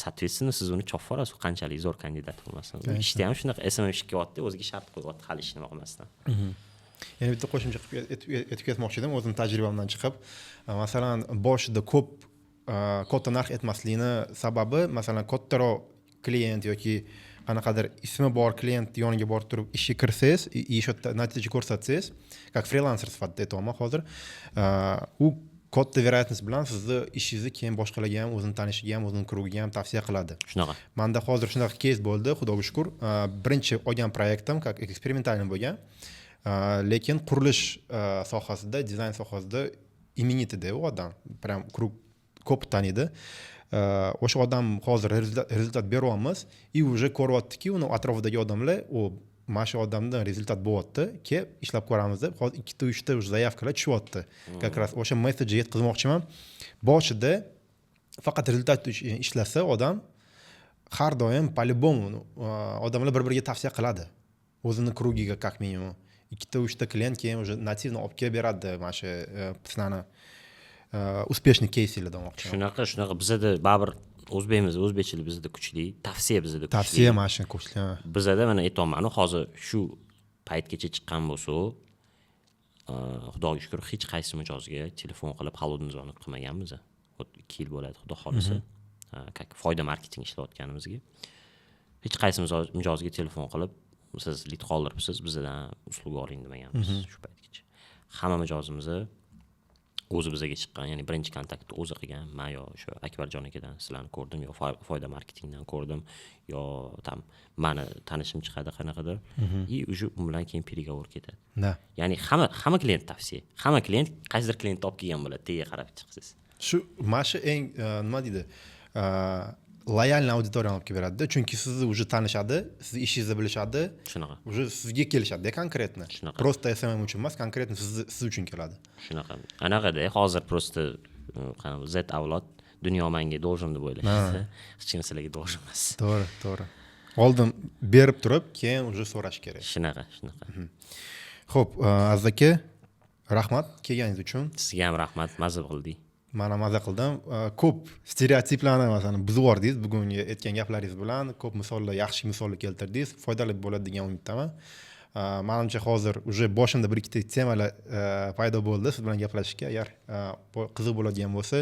Соответственно, siz uni chopib yuborasiz, u qanchalik zo'r kandidat bo'lmasin. U ishda ham shunaqa, SMM ishga kelyapti, o'ziga shart qo'yyapti hali ish nima qilmasdan. Yana bitta qo'shimcha qilib aytib ketmoqchi edim o'zim tajribamdan chiqib. Masalan, boshida ko'p, katta narx aytmaslikni sababi, masalan, kattaroq klient yoki qanaqadir ismi bor klient yoniga borib turib ishga kirsangiz и shu yerda natija ko'rsatsangiz, как frilanser sifatida aytyapman hozir, u katta вероятность bilan sizni ishingizni keyin boshqalarga ham, o'zini tanishiga ham, o'zini круг iga ham tavsiya qiladi. Shunaqa. Manda hozir shunaqa кейс bo'ldi, xudoga shukur. Birinchi olgan proyektim как экспериментальный bo'lgan, lekin qurilish sohasida, dizayn sohasida именитый da u odam, прям круг ko'p taniydi. O'sha odam hozir результат beryapmiz и уже ko'ryaptiki uni atrofidagi odamlar, u mana shu odamdan результат bo'lyapti, kel, ishlab ko'ramiz deb hozir ikkita, uchta уже заявка lar tushyapti. Как раз o'sha месседж ni yetkazmoqchiman: boshida faqat результат uchun ishlasa odam, har doim по любому odamlar bir biriga tavsiya qiladi o'zini круг iga. Как minimum ikkita, uchta klient keyin уже нативно olib kelib beradi mana shu sizlarni успешный keysinglar demoqchiman. Shunaqa, bizada baribir o'zbekmiz, o'zbekchilik bizada kuchli, tavsiya bizada kuchli. Tavsiya mana shu kuchli, ha. Bizada mana aytyapmanu, hozir shu paytgacha chiqqan bo'lsa, xudoga shukur, hech qaysi mijozga telefon qilib холодный звонок qilmaganmiz. Вот 2 yil bo'ladi, xudo xohlasa, как foyda marketing ishlayotganimizga. Hech qaysi mijozga telefon qilib, "Siz lid qoldiribsiz, bizdan услуга oling", demaganmiz shu paytgacha. Hamma mijozimizni o'zi bizaga chiqqan, ya'ni birinchi kontaktni o'zi qilgan. Man yo o'sha Akbarjon akadan sizlarni ko'rdim, yo Foyda marketingdan ko'rdim, yo там mani tanishim chiqadi qanaqadir, и уже u bilan keyin переговор ketadi. Ya'ni hamma klient tavsiya, hamma klient qaysidir klientni olib kelgan bo'ladi, tagiga qarab chiqsangiz. Shu, mana shu eng nima deydi, лояльный auditoriyani olib kelib beradida, chunki sizni уже tanishadi, sizni ishingizni bilishadi. Shunaqa. Уже sizga kelishadida конкретно. Shunaqa. Просто SMM uchun emas, конкретно sizni, siz uchun keladi. Shunaqa, anaqada hozir просто qanaqa Z avlod "dunyo manga должен" deb o'ylashadi. Hech kim sizlarga должен emas. To'g'ri, oldin berib turib, keyin уже so'rash kerak. Shunaqa. Ho'p, Aziz aka, rahmat kelganingiz uchun. Sizga ham rahmat, maza qildik. Man ham maza qildim. Ko'p stereotiplarni, masalan, buzib yubordingiz bugungi aytgan gaplaringiz bilan. Ko'p misollar, yaxshi misollar keltirdingiz, foydali bo'ladi degan umiddaman. Manimcha, hozir уже boshimda bir ikkita temalar paydo bo'ldi siz bilan gaplashishga. Agar qiziq bo'ladigan bo'lsa,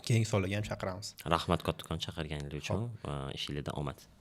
keyingi sonlarga ham chaqiramiz. Rahmat kattakon chaqirganingiz uchun. Ishinglarda omad.